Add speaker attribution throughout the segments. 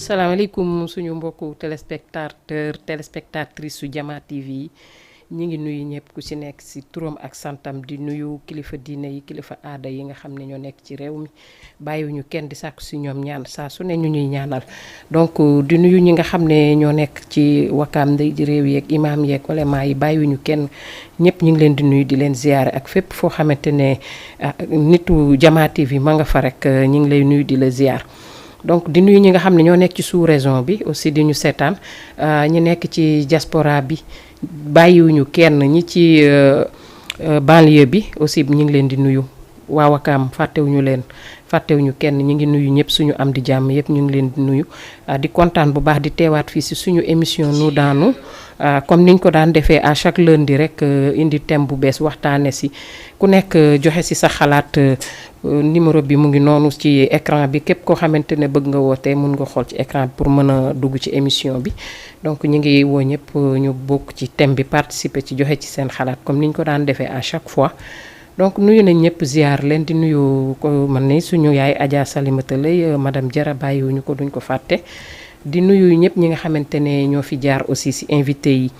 Speaker 1: salaamaaleykum suñu mbokku téléspectatrice su Jama TV yi ñi ngi nuyu ñëpp ku ci nekk ci turam ak santam di nuyu kilifa diine yi kilifa aada yi nga xam ne ñoo nekk ci réew mi bàyyiwuñu kenn di sàkku ci ñoom ñaan saa su ne ñu ñuy ñaanal donc di nuyu ñi nga xam ne ñoo nekk ci wakaam ndey di réew yeeg imaam yeeg ulama yi bàyyiwuñu kenn ñëpp ñu ngi leen di nuyu di leen ziyaare ak fépp foo xamante ne nitu Jama TV ma nga fa rek ñi ngi lay nuyu di la ziyaar. donc di nuyu ñi nga xam ne ñoo nekk ci sous-région bi aussi di ñu seetaan ñi nekk ci diaspora bi bàyyiwuñu kenn ñi ci banlieue bi aussi ñu ngi leen di nuyu waa Wakaam fàttewuñu kenn ñu ngi nuyu ñëpp suñu am di jàmm yëpp ñu ngi leen di nuyu di kontaan bu baax di teewaat fii ci suñu émission Nous dans Nous comme niñ ko daan defee à chaque lundi rek indi thème bu bees waxtaane ci ku nekk joxe ci sa xalaat numéro bi mu ngi noonu ci écran bi képp koo xamante ne bëgg nga wootee mun nga xool ci écran bi pour mën a dugg ci émission bi donc ñu ngi woo ñëpp ñu bokk ci thème bi participer ci joxe ci seen xalaat comme niñ ko daan defee à chaque fois donc nuyu nañ ñëpp ziar leen di nuyu ko man ni suñu yaay Adja Salimata Lay madame Diarra bàyyiwuñu ko duñ ko fàtte di nuyu ñëpp ñi nga xamante ne ñoo fi jaar aussi ci invité yi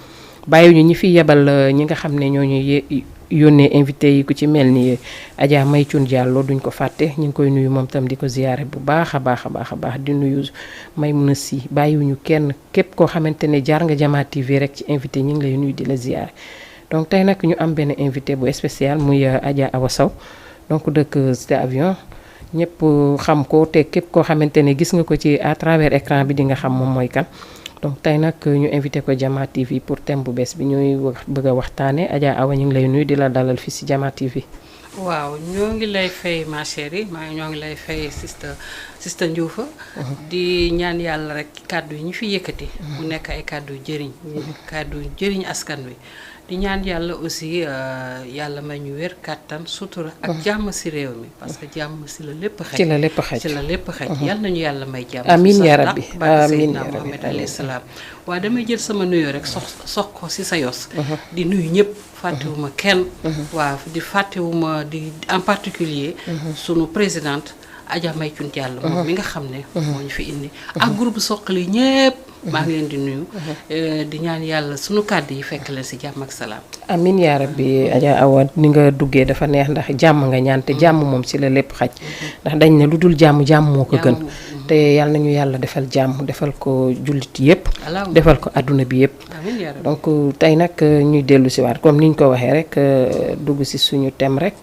Speaker 1: bàyyiwuñu ñi fi yebal ñi nga xam ne ñoo ñu yónnee invité yi ku ci mel ni Adja Maycun Diallo duñ ko fàtte ñu ngi koy nuyu moom tam di ko ziyaare bu baax a baax di nuyu Maymuna Si bàyyiwuñu kenn képp koo xamante ne jaar nga Jama TV rek ci invité ñu ngi lay nuyu di la ziyaare donc tey nag ñu am benn invité bu spécial muy Adja Awa Sow donc dëkk Cité Avion ñëpp xam ko te képp koo xamante ne gis nga ko ci à travers écran bi di nga xam moom mooy kan donc tey nag ñu invité ko Jama TV pour thème bu bees bi ñuy bëgg a waxtaane Adja Awa ñu ngi lay nuyu di la dalal fii ci Jama TV.
Speaker 2: waaw ñoo ngi lay fay ma chérie ñoo ngi lay fay sista Ndioufa di ñaan yàlla rek kàddu yi ñu fi yëkkati mu nekk ay kàddu jëriñ askan wi di ñaan yàlla aussi yàlla may ñu wér kàttan sutura ak jàmm ci réew mi parce que jàmm ci la lépp xej ci la lépp xej yàlla nañu yàlla may jàmm
Speaker 1: amiin yaa rabbi amiin yaa rabbi
Speaker 2: Muhammad alayhi salaam waaye damay jël sama nuyoo rek sox ko ci sa yos di nuyu ñëpp fàttewuma kenn waaw di fàttewuma di en particulier sunu présidente Adja Maycun Diallo moom mi nga xam ne moo ñu fi indi ak groupe Soxali ñëpp maa ngi leen di nuyu di ñaan yàlla sunu kàddu yi fekk leen ci jàmm ak salaam
Speaker 1: amiin yaa rabbi Adja Awa ni nga duggee dafa neex ndax jàmm nga ñaan te jàmm moom ci la lépp xaj ndax dañ ne lu dul jàmm moo ko gën te yàlla nañu yàlla defal jàmm defal ko jullit yëpp defal ko adduna bi yëpp donc tey nag ñuy dellu ci waat comme niñ ko waxee rek dugg ci suñu thème rek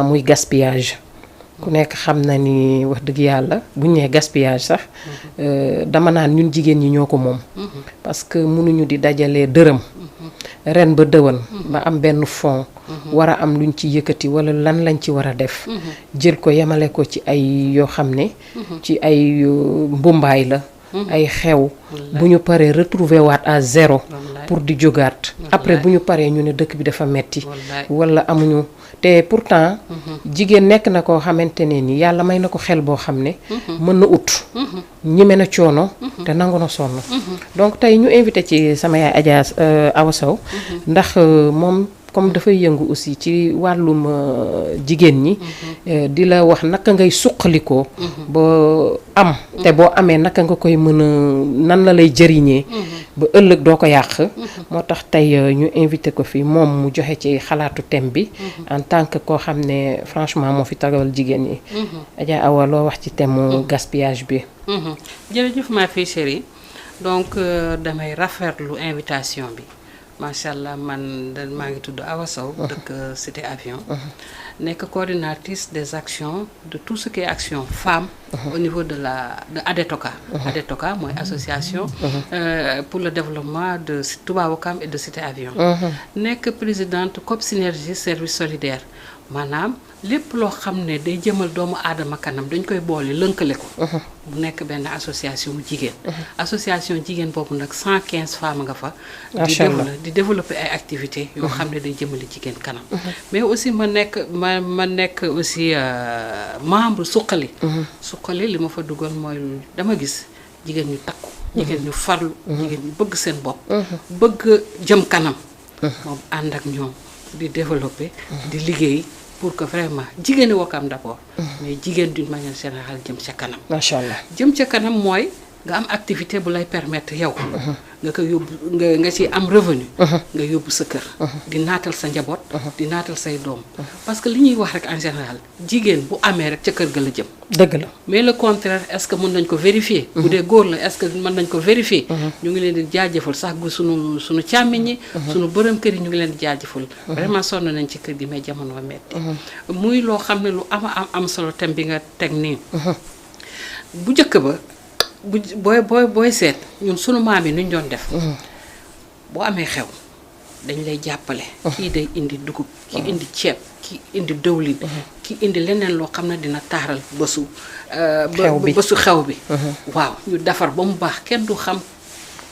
Speaker 1: muy gaspillage ku nekk xam na ni wax dëgg yàlla buñ nee gaspillage sax dama naan ñun jigéen ñi ñoo ko moom parce que mënuñu di dajalee dërëm ren ba dëwan ba am benn fond war a am luñ ci yëkkati wala lan lañ ci war a def jël ko yemale ko ci ay yoo xam ne ci ay mbumbaay la ay xew bu ñu paree retrouver waat à zéro pour di jógaat après bu ñu paree ñu ne dëkk bi dafa metti wala amuñu te pourtant jigéen nekk na koo xamante ne ni yàlla may na ko xel boo xam ne mën na ut ñime na coono te nangu na sonn donc tey ñu invité ci sama yaay Adja Awa Sow ndax moom comme dafay yëngu aussi ci wàllum jigéen ñi di la wax naka ngay suqalikoo ba am te boo amee naka nga koy mën a nan la lay jëriñee ba ëllëg doo ko yàq moo tax tey ñu invité ko fi moom mu joxe ci xalaatu thème bi en tant que koo xam ne franchement moo fi tagal jigéen ñi Adja Awa loo wax ci thème gaspillage bi
Speaker 2: jërëjëf ma fille chérie donc damay rafetlu invitation bi macha allah man maa ngi tudd Awa Sow dëkk Cité Avion nekk coordinatrice des actions de tout ce qui est action femmes au niveau de ADETOCA ADETOCA mooy association pour le développement de Touba Ouakam et de Cité Avion nekk présidente COP Synergie service solidaire maanaam lépp loo xam ne day jëmal doomu aadama kanam dañ koy boole lënkale ko bu nekk benn association jigéen association jigéen boobu nag 115 femmes nga fa di développer ay activités yoo xam ne day jëmale jigéen kanam mais aussi ma nekk aussi membre suqali li ma fa dugal mooy dama gis jigéen ñu takku jigéen ñu farlu jigéen ñu bëgg seen bopp bëgg jëm kanam moom ànd ak ñoom di développer di liggéey pour que vraiment jigéeni Ouakam d'abord mais jigéen d'une manière générale jëm ca kanam
Speaker 1: macha allah
Speaker 2: jëm ca kanam mooy nga am activité bu lay permettre yow nga ko yóbbu nga ci am revenu nga yóbbu sa kër di naatal sa njaboot di naatal say doom parce que li ñuy wax rek en général jigéen bu amee rek ca kër ga la jëm
Speaker 1: dëgg la
Speaker 2: mais le contraire est-ce que mën nañ ko vérifier bu dee góor la est-ce que mën nañ ko vérifier ñu ngi leen di jaajëfal sax gu suñu càmmiñ ñi suñu bërëm kër yi ñu ngi leen di jaajëfal vraiment sonn nañ ci kër gi mais jamono metti muy loo xam ne lu am solo thème bi nga teg nii bu njëkk ba booy seet ñun sunu maam yi nuñ doon def boo amee xew dañ lay jàppale kii day indi dugub kii indi ceeb kii indi dëwlin kii indi leneen loo xam ne dina taaral bésu xew bi waaw ñu defar ba mu baax kenn du xam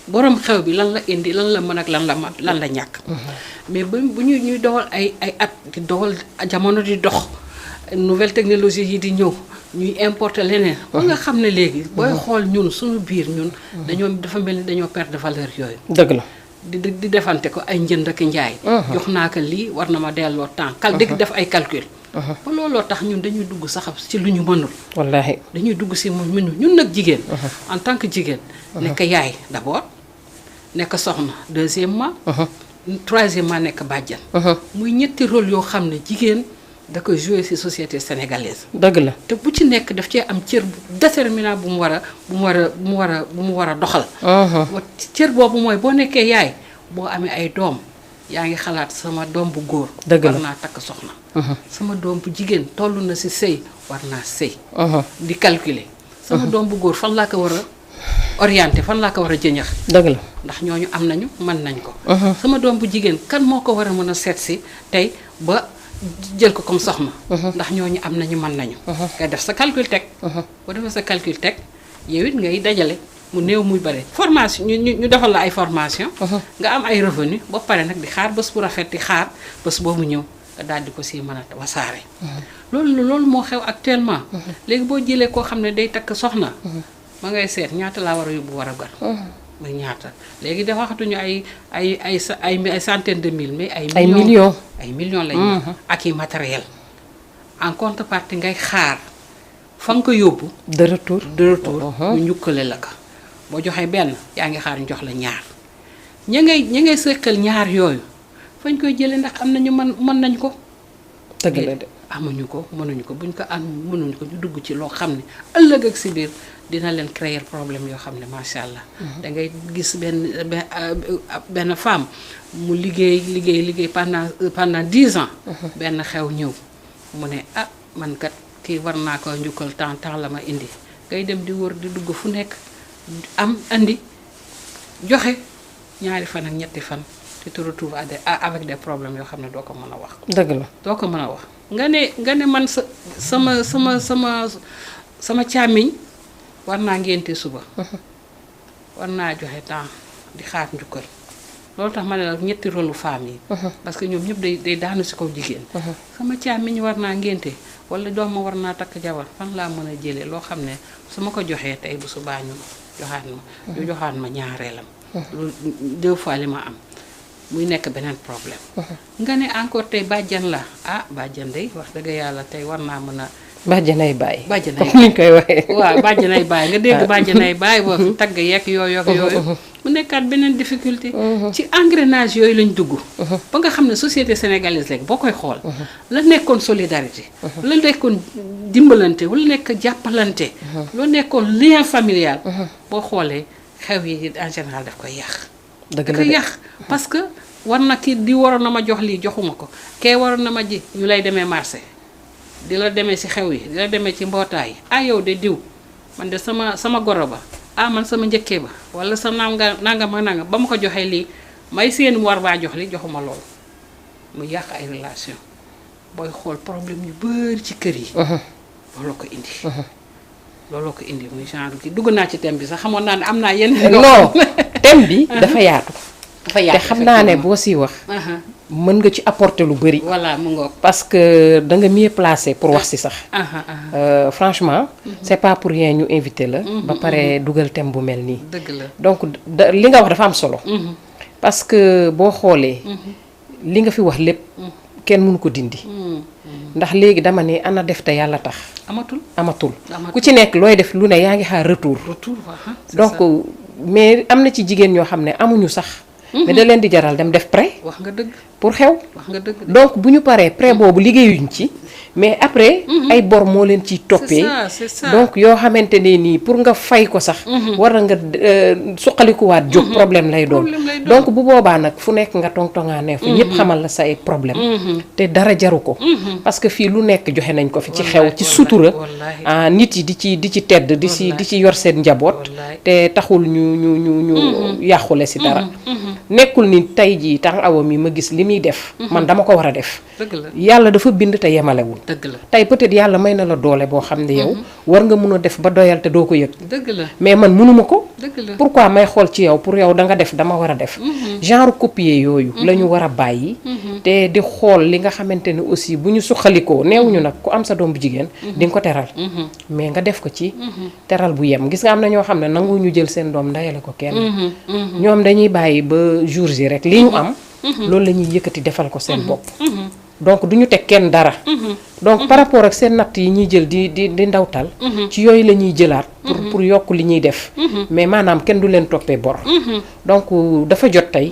Speaker 2: borom xew bi lan la indi lan la mën ak lan la ñàkk mais bu ñuy doxal ay at di doxal jamono di dox nouvelle technologie yi di ñëw ñuy importer leneen ba nga xam ne léegi booy xool ñun suñu biir ñun dafa mel ni dañoo perdre valeur yooyu
Speaker 1: dëgg la
Speaker 2: di defante ko ay njënd ak njaay jox naa ko lii war na ma delloo temps dëgg def ay calcul ba looloo tax ñun dañuy dugg sax ci lu ñu mënul
Speaker 1: wallaahi
Speaker 2: dañuy dugg si mu mënul ñun nag jigéen en tant que jigéen nekk yaay d'abord nekk soxna deuxièmement troisièmement nekk bàjjan muy ñetti rôle yoo xam ne jigéen da ko jouer ci société sénégalaise
Speaker 1: dëgg la
Speaker 2: te bu ci nekk daf cee am cër bu déterminant bu mu war a doxal cër boobu mooy boo nekkee yaay boo amee ay doom yaa ngi xalaat sama doom bu góor war naa takk soxna sama doom bu jigéen toll na ci sëy war naa sëy di calculer sama doom bu góor fan laa ko war a orienté fan laa ko war a jëñax
Speaker 1: dëgg la
Speaker 2: ndax ñooñu am nañu mën nañ ko sama doom bu jigéen kan moo ko war a mën a seet si tey ba jël ko comme soxna ndax ñooñu am nañu mën nañu nga def sa calcul teg boo defee sa calcul teg yow it ngay dajale mu néew muy bare formation ñu defal la ay formation nga am ay revenu ba pare nag di xaar bés bu rafet di xaar bés boobu ñëw nga daal di ko si mën a wasaare loolu moo xew actuellement léegi boo jëlee koo xam ne day takk soxna ma ngay seet ñaata laa war a yóbbu war a gar muy ñaata léegi dafa waxatuñu ay centaine de mille mais ay millions lañu ak i matériel en contrepartie ngay xaar fa nga ko yóbbu
Speaker 1: de retour
Speaker 2: ñu njukkale la ko boo joxee benn yaa ngi xaar ñu jox la ñaar ña ngay sëkkal ñaar yooyu fañ koy jëlee ndax am nañu mën nañ ko
Speaker 1: dëgg la de
Speaker 2: amuñu ko mënuñu ko buñ ko am mënuñu ko ñu dugg ci loo xam ne ëllëg ak si biir dina leen créer problème yoo xam ne macha allah. da ngay gis benn femme mu liggéey pendant 10 ans. benn xew ñëw mu ne ah man kat kii war naa ko njukkal temps la ma indi ngay dem di wër di dugg fu nekk am andi joxe ñaari fan ak ñetti fan te te retrouve avec des problèmes yoo xam ne doo ko mën a wax.
Speaker 1: dëgg la
Speaker 2: doo ko mën a wax nga ne man sama càmmiñ war naa ngénte suba. war naa joxe temps di xaar njukkal loolu tax ma ne la ñetti rôle femme yi. parce que ñoom ñëpp day daanu si kaw jigéen. sama càmmiñ war naa ngénte wala doom ma war naa takk jabar fan laa mën a jëlee loo xam ne su ma ko joxee tey bu subaa ñu joxaat ma ñaareelam. loolu 2 fois li ma am. muy nekk beneen problème. nga ne encore tey bàjjan la bàjjan day wax dëgg yàlla tey war naa mën a.
Speaker 1: bàjjanay baay.
Speaker 2: bàjjanay
Speaker 1: comme ni ñu koy waxee.
Speaker 2: waaw bàjjanay baay nga dégg bàjjanay baay boo fi tagg yeeg yooyu. mu nekkaat beneen difficulté. ci engrenage yooyu lañ dugg. ba nga xam ne société sénégalaise léegi boo koy xool. la nekkoon solidarité. la nekkoon dimbalante wala nekk jàppalante. loo nekkoon lien familial. boo xoolee xew yi en général daf koy yàq.
Speaker 1: dëgg
Speaker 2: da koy yàq parce que war na kii di waroon na ma jox lii joxuma ko kee waroon na ma ji ñu lay demee marché di la demee ci xew yi di la demee ci mbootaay yow de diw man de sama goro ba man sama njëkkee ba wala sa nanga ba ma ko joxee lii may seen war baa jox li joxuma loolu mu yàq ay relation booy xool problème yu bari ci kër yi looloo ko indi muy genre kii dugg naa ci thème bi sax xamoon naa ne am naa yeneen
Speaker 1: non thème bi dafa yaatu te xam naa ne boo siy wax mën nga ci apporter lu bari.
Speaker 2: voilà mu ngoog
Speaker 1: parce que da nga mieux placé pour wax si sax franchement c'est pas pour rien ñu invité la ba pare dugal thème bu mel nii
Speaker 2: dëgg la
Speaker 1: donc li nga wax dafa am solo parce que boo xoolee li nga fi wax lépp kenn mënu ko dindi. ndax léegi dama ne ana def te yàlla tax. amatul ku ci nekk looy def lu ne yaa ngi xaar retour. donc mais am na ci jigéen ñoo xam ne amuñu sax. mais da leen di jaral dem def prêt.
Speaker 2: wax nga dëgg
Speaker 1: pour xew.
Speaker 2: wax nga dëgg
Speaker 1: donc bu ñu paree prêt boobu liggéeyuñ ci. mais après. ay bor moo leen ciy toppee.
Speaker 2: c'est ça
Speaker 1: donc yoo xamante ne nii pour nga fay ko sax. war na nga suqalikuwaat jóg problème lay doon. donc bu boobaa nag fu nekk nga tongtongaanee fa ñëpp xamal la sa ay problème te dara jaru ko. parce que fii lu nekk joxe nañ ko fi ci xew ci sutura. nit yi di ci tedd di ci yor seen njaboot. te taxul ñu yàqule si dara. nekkul ni tey jii tax awa mi ma gis li muy def. man dama ko war a def. yàlla dafa bind te yemalewul.
Speaker 2: dëgg la
Speaker 1: tey peut-être yàlla may na la doole boo xam ne yow. war nga mun a def ba doyal te doo ko yëg.
Speaker 2: dëgg la
Speaker 1: mais man mënuma ko.
Speaker 2: dëgg la
Speaker 1: pourquoi may xool ci yow pour yow da nga def dama war a def. genre copier yooyu. la ñu war a bàyyi. te di xool li nga xamante ne aussi bu ñu suqalikoo neewuñu nag ku am sa doom bu jigéen. di nga ko teral. mais nga def ko ci. teral bu yem gis nga am na ñoo xam ne nangu ñu jël seen doom ndayale ko kenn. ñoom dañuy bàyyi ba jours yi rek li ñu am. loolu la ñuy yëkkati defal ko seen bopp. donc du ñu teg kenn dara. donc par rapport ak seen natt yi ñuy jël di ndawtal. ci yooyu la ñuy jëlaat. pour yokk li ñuy def. mais maanaam kenn du leen toppee bor. donc dafa jot tey.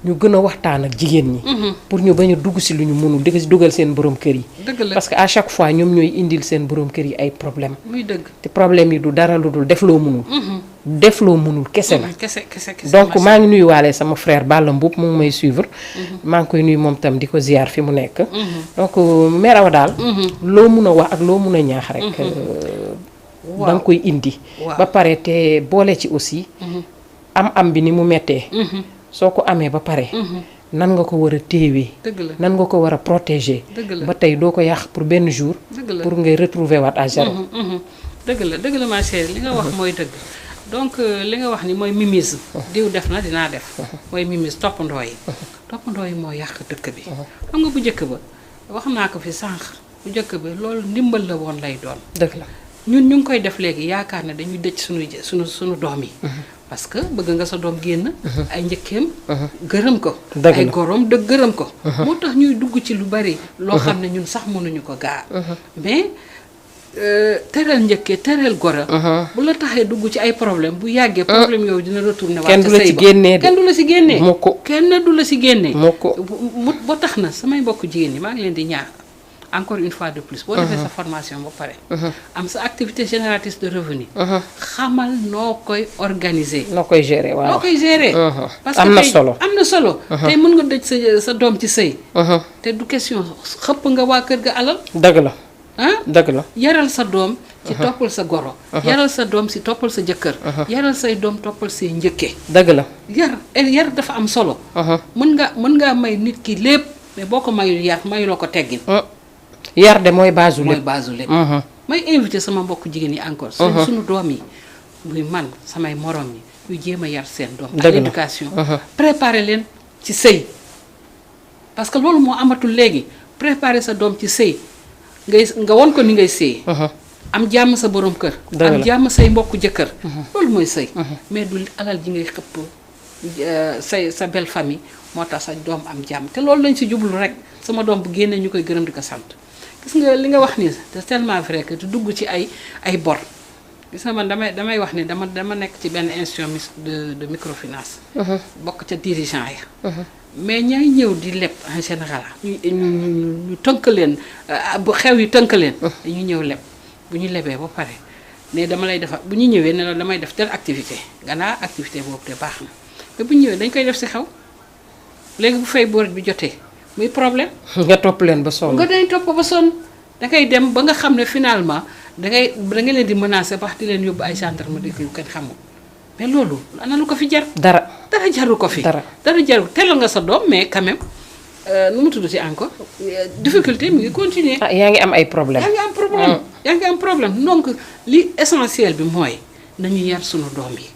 Speaker 1: ñu gën a waxtaan ak jigéen ñi. pour ñu bañ a dugg si lu ñu mënul di si dugal seen borom kër yi. parce que à chaque fois ñoom ñooy indil seen borom kër yi ay problème
Speaker 2: muy dëgg
Speaker 1: te problème yi du dara lu dul def loo mënul. def loo mënul kese la.
Speaker 2: kese
Speaker 1: donc maa ngi nuyuwaale sama frère Balla Mboup mu ngi may suivre. maa ngi koy nuyu moom tam di ko ziar fi mu nekk. donc mère Awa daal. loo mun a wax ak loo mun a ñaax rek. da nga koy indi. ba pare te boole ci aussi. am bi ni mu mettee. soo ko amee ba pare. nan nga ko war a téewee. nan nga ko war a protéger. ba tey doo ko yàq pour benn jour. pour ngay retrouver waat à zéro.
Speaker 2: dëgg la ma chérie li nga wax mooy dëgg. donc li nga wax ni mooy mimisme. diw def na dinaa def. mooy mimisme toppandoo yi moo yàq dëkk bi. xam nga bu njëkk ba wax naa ko fi sànq bu njëkk ba loolu ndimbal la woon lay doon.
Speaker 1: dëgg la
Speaker 2: ñun ñu ngi koy def léegi yaakaar ne dañuy dëj suñu doom yi. parce que bëgg nga sa doom génn. ay njëkkeem. gërëm ko. ay gorom gërëm ko. moo tax ñuy dugg ci lu bari. loo xam ne ñun sax mënuñu ko gaar. mais teral njëkkee teral goro. bu la taxee dugg ci ay problème bu yàggee problème yooyu dina retourné waat ca sëy ba kenn du la si génnee. kenn du la si génnee. ba tax na samay mbokk jigéen ñi maa ngi leen di ñaax. encore une fois de plus boo defee sa formation ba pare am sa activité génératrice de revenu xamal noo koy organiser
Speaker 1: noo koy gérer waaw
Speaker 2: noo koy gérer parce que am na solo tey mën nga dëj sa doom ci sëy te du question xëpp nga waa kër ga alal
Speaker 1: dëgg la dëgg la
Speaker 2: yaral sa doom ci toppal sa goro yaral sa doom si toppal sa jëkkër yaral say doom toppal say njëkkee
Speaker 1: dëgg la
Speaker 2: yar dafa am solo mën ngaa may nit ki lépp mais boo ko mayul yar mayuloo ko teggin
Speaker 1: yar de mooy base
Speaker 2: lépp may invité sama mbokk jigéen yi encore suñu doom yi muy man samay morom yi ñu jéem a yar seen doom à l'éducation préparer leen ci sëy parce que loolu moo amatul léegi préparer sa doom ci sëy nga won ko ni ngay sëy am jàmm sa borom kër am jàmm say mbokk jëkkër loolu mooy sëy mais du alal ji ngay xëpp sa belle famille moo tax sa doom am jàmm te loolu lañ si jublu rek sama doom bu génnee ñu koy gërëm di ko sant gis nga li nga wax ni c'est tellement vrai que du dugg ci ay bor gis nga man damay wax ni dama nekk ci benn institution de microfinance bokk ca dirigeant ya mais ñaay ñëw di leb en général ñu tënk leen bu xew yi tënk leen dañu ñëw leb bu ñu lebee ba pare ne dama lay defar bu ñu ñëwee ne la damay def telle activité gannaaw activité boobu te baax na mais bu ñu ñëwee dañ koy def si xew léegi bu fay boor bi jotee muy problème.
Speaker 1: nga topp leen ba sonn.
Speaker 2: nga dañ topp ba sonn dangay dem ba nga xam ne finalement da nga leen di menacer ba di leen yóbbu ay gendarme di yu kenn xamul mais loolu ana lu ko fi jar.
Speaker 1: dara
Speaker 2: jaru ko fi. dara jaru teelal nga sa doom mais quand même nu mu tudd ci encore difficulté mi ngi continuer.
Speaker 1: yaa ngi am ay problème
Speaker 2: yaa ngi am problème donc li essentiel bi mooy nañu yar sunu doom yi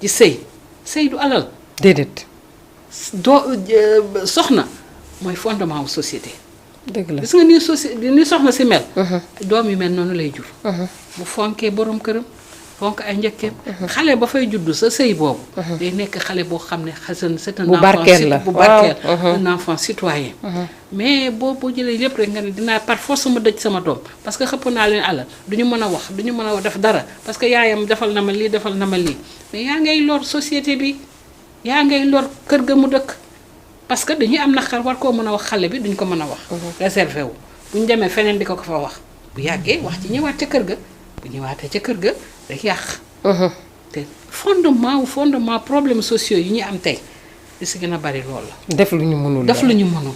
Speaker 2: ci sëy du alal.
Speaker 1: déedéet.
Speaker 2: soxna mooy fondement wu société.
Speaker 1: dëgg la
Speaker 2: gis nga ni soxna si mel. doom yu mel noonu lay jur. bu fonkee borom këram fonk ay njëkkeem. xale ba fay juddu sa sëy boobu. day nekk xale boo xam ne xasan c'est un
Speaker 1: bu barkeel la
Speaker 2: bu barkeel un enfant citoyen. mais boo jëlee lépp rek nga ne dinaa par force sama dëj sama doom parce que xëpp naa leen alal duñu mën a wax duñu mën a def dara parce que yaayam defal na ma lii defal na ma lii mais yaa ngay lor société bi yaa ngay lor kër ga mu dëkk parce que dañuy am naqar war koo mën a wax xale bi duñ ko mën a wax. réservé wu buñ demee feneen di ko fa wax bu yàggee wax ci ñëwaat ca kër ga bu ñëwaatee ca kër ga rek yàq. te fondement problèmes sociaux yi ñu am tey li si gën a bari loolu la.
Speaker 1: def lu ñu mënul
Speaker 2: def lu ñu mënul.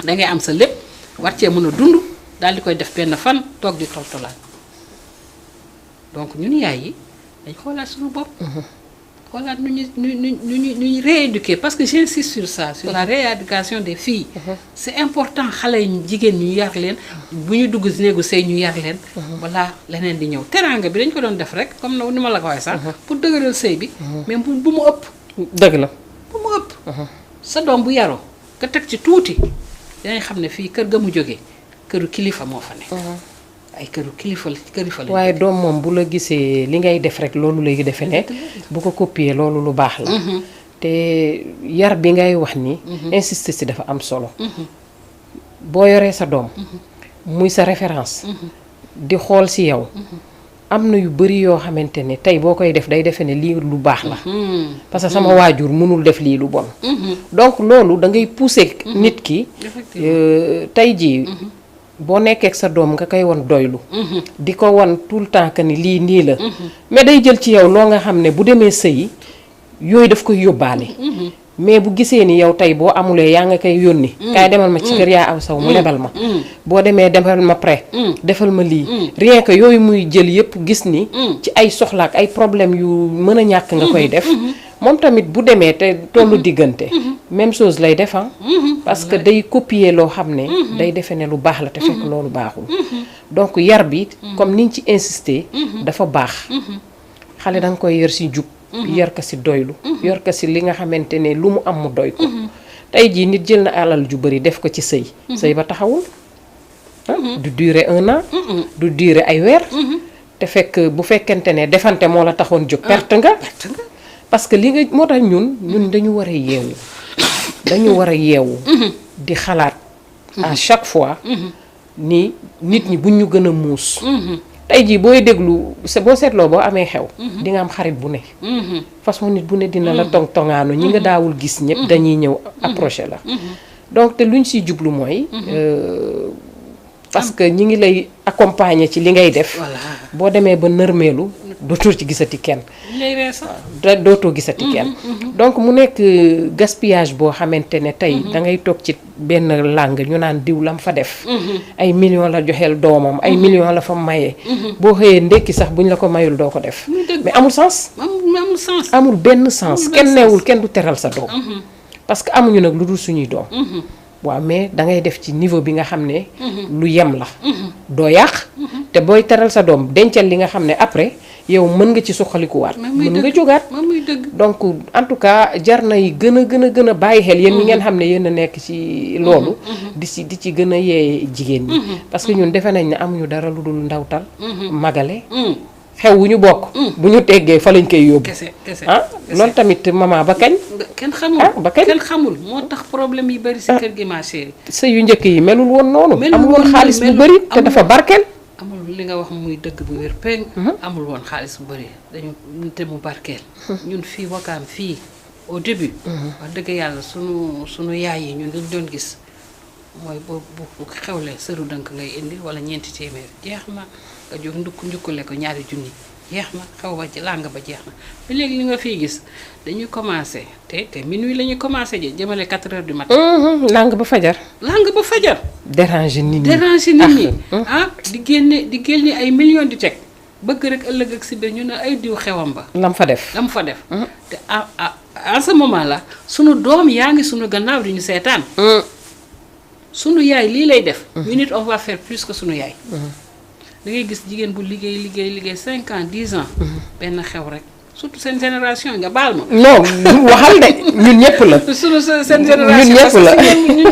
Speaker 2: da ngay am sa lépp war cee mën a dund daal di koy def benn fan toog di toltolaat donc ñun yaay yi dañ xoolaat suñu bopp. xoolaat nu ñuy rééduquer parce que j'insiste sur ça sur la rééducation des filles. c'est important xale yi jigéen ñu yar leen bu ñu dugg si néegu sëy ñu yar leen. walla leneen di ñëw teraanga bi dañ ko doon def rek comme ni ma la ko waxee sax. pour dëgëral sëy bi. mais bu mu ëpp.
Speaker 1: dëgg la
Speaker 2: bu mu ëpp. sa doom bu yaroo nga teg ci tuuti dinañ xam ne fii kër ga mu jógee këru kilifa moo fa nekk. ay këru kilifa la.
Speaker 1: waaye doom moom bu la gisee li ngay def rek loolu lay defe ne bu ko copier loolu lu baax la. te yar bi ngay wax ni. insister si dafa am solo. boo yoree sa doom. muy sa référence. di xool si yow. am na yu bari yoo xamante ne tey boo koy def day defe ne lii lu baax la. parce que sama waajur mënul def lii lu bon. donc loolu da ngay pousser nit ki. tey jii. boo nekkee ak sa doom nga koy won doylu. di ko won tout le temps que ni lii nii la. mais day jël ci yow loo nga xam ne bu demee sëyi yooyu daf koy yóbbaale. mais bu gisee ni yow tey boo amulee yaa nga koy yónni. kaay demal ma ci kër yaa aw saw mu lebal ma. boo demee demal ma prêt. defal ma lii. rien que yooyu muy jël yépp gis ni. ci ay soxla ak ay problème yu mën a ñàkk nga koy def. moom tamit bu demee te tollu diggante. même chose lay def parce que day copier loo xam ne. day defe ne lu baax la te fekk loolu baaxul. donc yar bi comme niñ ci insister. dafa baax. xale da nga koy yar si jub. yar ko si doylu. yor ko si li nga xamante ne lu mu am mu doy ko. tey jii nit jël na alal ju bari def ko ci sëy. sëy ba taxawul. du durer 1 an. du durer ay weer. te fekk bu fekkente ne defante moo la taxoon jóg perte nga. parce que li nga moo tax ñun dañu war a yeewu. dañu war a yeewu. di xalaat à chaque fois. ni nit ñi buñ ñu gën a muus. tey jii booy déglu boo seetloo boo amee xew. di nga am xarit bu ne. façon nit bu ne dina la tongaanu ñi nga daawul gis ñëpp dañuy ñëw approché la. donc te luñ siy jublu mooy. parce que ñi ngi lay accompagner ci li ngay def. boo demee ba nërmeelu dootoo ci gisati kenn. dootoo gisati kenn. donc mu nekk gaspillage boo xamante ne tey da ngay toog ci benn langue ñu naan diw lam fa def. ay millions la joxeel doomam ay millions la fa maye. boo xëyee ndekki sax buñ la ko mayul doo ko def. mais amul sens.
Speaker 2: amul sens.
Speaker 1: amul benn sens kenn neewul kenn du teral sa doom. parce que amuñu nag lu dul suñuy doom. waaw mais da ngay def ci niveau bi nga xam ne. lu yem la. doo yàq. te booy teral sa doom dencal li nga xam ne après yow mën nga ci suqalikuwaat. mën nga jógaat. donc en tout cas jar na yi gën a bàyyi xel yéen ñi ngeen xam ne yéen a nekk ci loolu. di ci gën a yee jigéen ñi. parce que ñun defe nañ ne amuñu dara lu dul ndawtal. magale. xew wu ñu bokk. bu ñu teggee fa lañ koy yóbbu.
Speaker 2: kese
Speaker 1: loolu tamit maman ba kañ.
Speaker 2: kenn xamul
Speaker 1: ba kañ
Speaker 2: kenn xamul moo tax problème yi bari ci kër gi ma chérie.
Speaker 1: sëy yu njëkk yi melul woon noonu. amul woon xaalis bu bari te dafa barkeel.
Speaker 2: amul li nga wax muy dëgg bu wér peng. amul woon xaalis bu bari dañu te mu barkeel. ñun fii Wakaam fii au début. wax dëgg yàlla sunu yaay yi ñun liñ doon gis mooy bu xewlee sëru dënk ngay indi wala ñeenti téeméer jeex na. nga jóg njukkule ko ñaari junni jeex na xaw ba ci làng ba jeex na ba léegi li nga fiy gis dañuy commencé te minuit la ñuy commencé jëmale 4 heures du matin.
Speaker 1: làng ba fajar. déranger nit ñi
Speaker 2: di génne ay millions di teg bëgg rek ëllëg ak si biir ñu ne ay diw xewam ba.
Speaker 1: lam fa def
Speaker 2: te à ce moment là sunu doom yaa ngi sunu gannaaw di ñu seetaan. sunu yaay lii lay def. ñu nit on va faire plus que sunu yaay. da ngay gis jigéen bu liggéey 5 ans 10 ans. benn xew rek surtout seen génération nga baal ma.
Speaker 1: non waxal de ñun ñëpp la.
Speaker 2: surtout seen génération
Speaker 1: ñun ñëpp la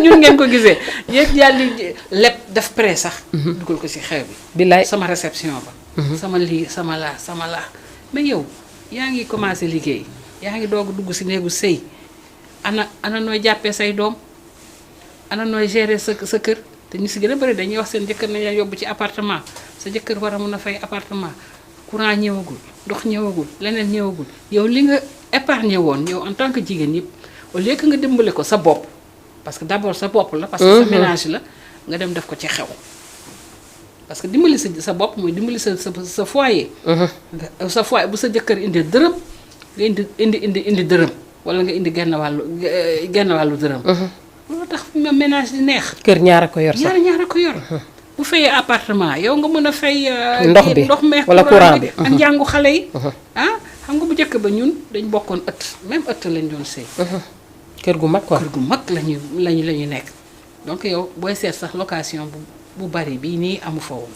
Speaker 2: ñun ngeen ko gisee yéeg yàlla lépp def prêt sax. dugal ko ci xew bi.
Speaker 1: billaay
Speaker 2: sama réception ba. sama lii sama laa mais yow yaa ngi commencé liggéey yaa ngi doog dugg si néegu sëy ana nooy jàppee say doom ana nooy gérer sa kër te ñu si gën a bëri dañuy wax seen jëkkër nañ la yóbbu ci appartement sa jëkkër war a mun a fay appartement courant ñëwagul ndox ñëwagul leneen ñëwagul yow li nga épargné woon yow en tant que jigéen yëpp au lieu que nga dimbale ko sa bopp parce que d'abord sa bopp la parce que sa ménage la nga dem def ko ci xew parce que dimbali sa bopp mooy dimbali sa foyer sa foyer bu sa jëkkër indi dërëm nga indi dërëm wala nga indi genn wàllu dërëm loolu tax ménage di neex
Speaker 1: kër ñaar a ko yor sax
Speaker 2: ñaar a ko yor bu fayee appartement yow nga mën a fay
Speaker 1: ndox meex wala courant bi
Speaker 2: ak njàngu xale yi xam nga bu njëkk ba ñun dañ bokkoon ëtt même ëtt lañ doon sëy
Speaker 1: kër gu mag quoi
Speaker 2: kër gu mag lañu nekk donc yow booy seet sax location bu bari bii nii amu fa woon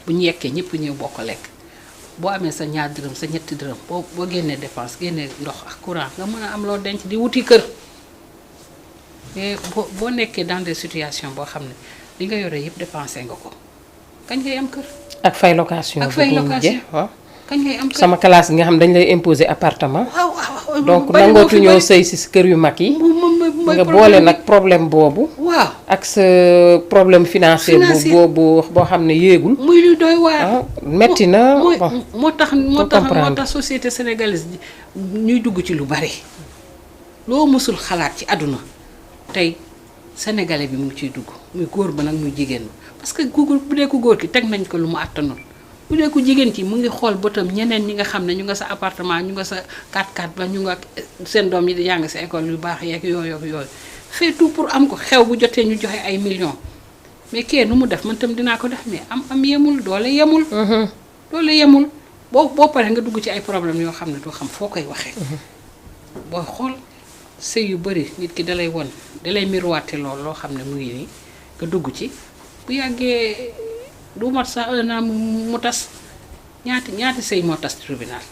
Speaker 2: bu ñu yekkee ñëpp ñëw bokk lekk boo amee sa ñaar dërëm sa ñetti dërëm boo génnee dépense génnee ndox ak courant nga mën a am loo denc di wuti kër mais boo nekkee dans des situations boo xam ne li nga yore yëpp dépensé nga ko kañ ngay am kër.
Speaker 1: ak fay location.
Speaker 2: waaw kañ ngay am kër.
Speaker 1: sama classe gi nga xam dañ lay imposer appartement.
Speaker 2: waaw
Speaker 1: donc nangootu ñoo sëy si kër yu mag yi. nga boole nag problème boobu.
Speaker 2: waaw
Speaker 1: ak sa problème financier. boo xam ne yéegul.
Speaker 2: muy lu doy waar.
Speaker 1: metti na
Speaker 2: moo tax société sénégalaise ñuy dugg ci lu bari. loo mësul xalaat ci àdduna tey sénégalais bi mu ngi ciy dugg muy góor ba nag muy jigéen ba parce que bu dee ko góor ki teg nañ ko lu mu àttanul bu dee ko jigéen ki mu ngi xool bëtam ñeneen ñi nga xam ne ñu nga sa appartement ñu nga sa 4x4 ba ñu nga seen doom yi di jàng sa école yu baax yeeg yooyu fait tout pour am ko xew bu jotee ñu joxe ay millions mais kee nu mu def man tam dinaa ko def mais am yemul doole yemul. doole yemul boo paree nga dugg ci ay problèmes yoo xam ne doo xam foo koy waxee. booy xool sëy yu bëri nit ki dalay won dalay miroité loolu loo xam ne mu ngi nii nga dugg ci bu yàggee du mat sax un an mu tas ñaati sëy moo tas tribunal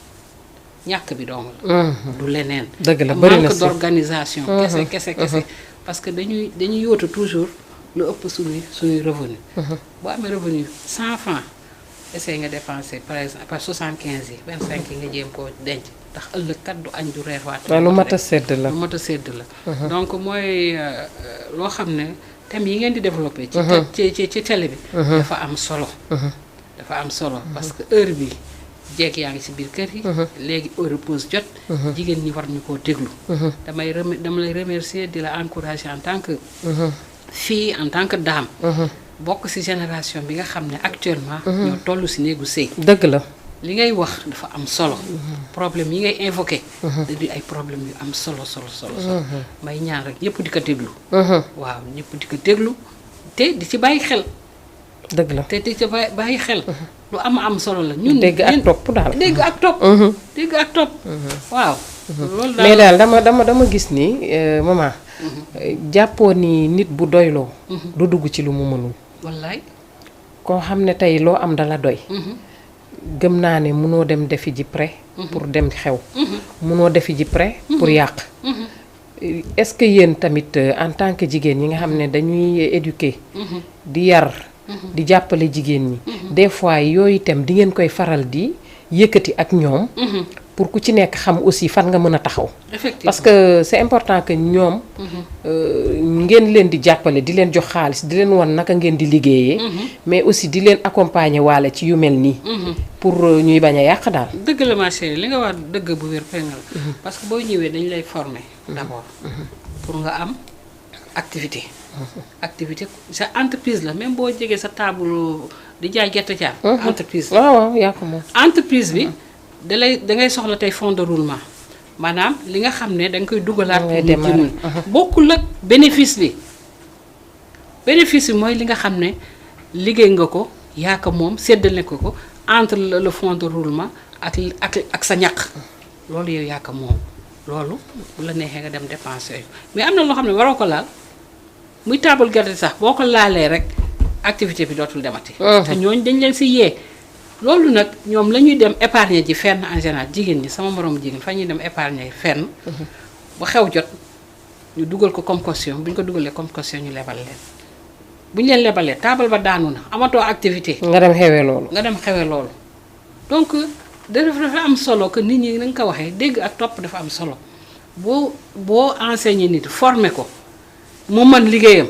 Speaker 2: ñàkk bi dong la. du leneen.
Speaker 1: dëgg la bëri na
Speaker 2: manque d'organisation. kese parce que dañuy yóotu toujours lu ëpp suñuy revenu. boo amee revenu 100 francs essaye nga dépenser par exemple par 75 yi 25 yi nga jéem koo denc. ndax ëllëg kat du añ du reer waat.
Speaker 1: lu mat a sedd la
Speaker 2: lu mat a sedd la. donc mooy loo xam ne thème yi ngeen di développé. ci télé bi. dafa am solo. dafa am solo parce que heure bi jeeg yaa ngi ci biir kër yi. léegi heure pause jot. jigéen ñi war ñu koo déglu. dama lay remercier di la encourager en tant que fille en tant que dame. bokk ci génération bi nga xam ne actuellement. ñoo toll ci néegu sëy.
Speaker 1: dëgg la.
Speaker 2: li ngay wax dafa am solo. problème yi ngay invoqué. da di ay problème yu am solo. may ñaan rek ñëpp di ko déglu. waaw ñëpp di ko déglu te di ci bàyyi xel.
Speaker 1: dëgg la
Speaker 2: te di ci bàyyi xel. lu am solo la ñun.
Speaker 1: dégg ak topp daal
Speaker 2: dégg ak topp. waaw. loolu
Speaker 1: mais daal dama gis ni maman. jàppoo ni nit bu doyloo. du dugg ci lu mu mënul.
Speaker 2: wallaay.
Speaker 1: koo xam ne tey loo am dala doy. gëm naa ne mënoo dem defi ji prêt pour dem xew. mënoo defi ji prêt pour yàq. est-ce que yéen tamit en tant que jigéen ñi nga xam ne dañuy éduquer. di yar. di jàppale jigéen ñi. des fois yooyu itam di ngeen koy faral di yëkkati ak ñoom. pour ku ci nekk xam aussi fan nga mën a taxaw.
Speaker 2: effectivement
Speaker 1: parce que c'est important que ñoom. ngeen leen di jàppale di leen jox xaalis di leen wan naka ngeen di liggéeyee. mais aussi di leen accompagner waale ci yu mel nii. pour ñuy bañ a yàq daal.
Speaker 2: dëgg la ma chérie li nga wax dëgg bu wér fenn la. parce que boo ñëwee dañu lay former d'abord. pour nga am activité. activité sa entreprise la même boo jegee sa table di jaay gerte caaf. entreprise la
Speaker 1: waaw yaa ko moom.
Speaker 2: entreprise bi. da ngay soxla tey fonds de roulement maanaam li nga xam ne da nga koy dugalaat. bokkul ak bénéfice bi. bénéfice bi mooy li nga xam ne liggéey nga ko yaa ko moom séddale ko entre le fonds de roulement ak sa ñaq loolu yow yaa ko moom loolu bu la neexee nga dem dépenser yooyu mais am na loo xam ne waroo ko laal muy taabal gerte sax boo ko laalee rek activité bi dootul demati. te ñooñu dañ leen si yee. loolu nag ñoom la ñuy dem épargner ji fenn en général jigéen ñi sama moroom jigéen fa ñuy dem épargner fenn. ba xew jot ñu dugal ko comme caution bu ñu ko dugalee comme caution ñu lebal leen bu ñu leen lebalee taabal ba daanu na amatoo activité.
Speaker 1: nga dem xewee loolu.
Speaker 2: nga dem xewee loolu donc dafa am solo que nit ñi na nga ko waxee dégg ak topp dafa am solo boo enseigner nit former ko mu mën liggéeyam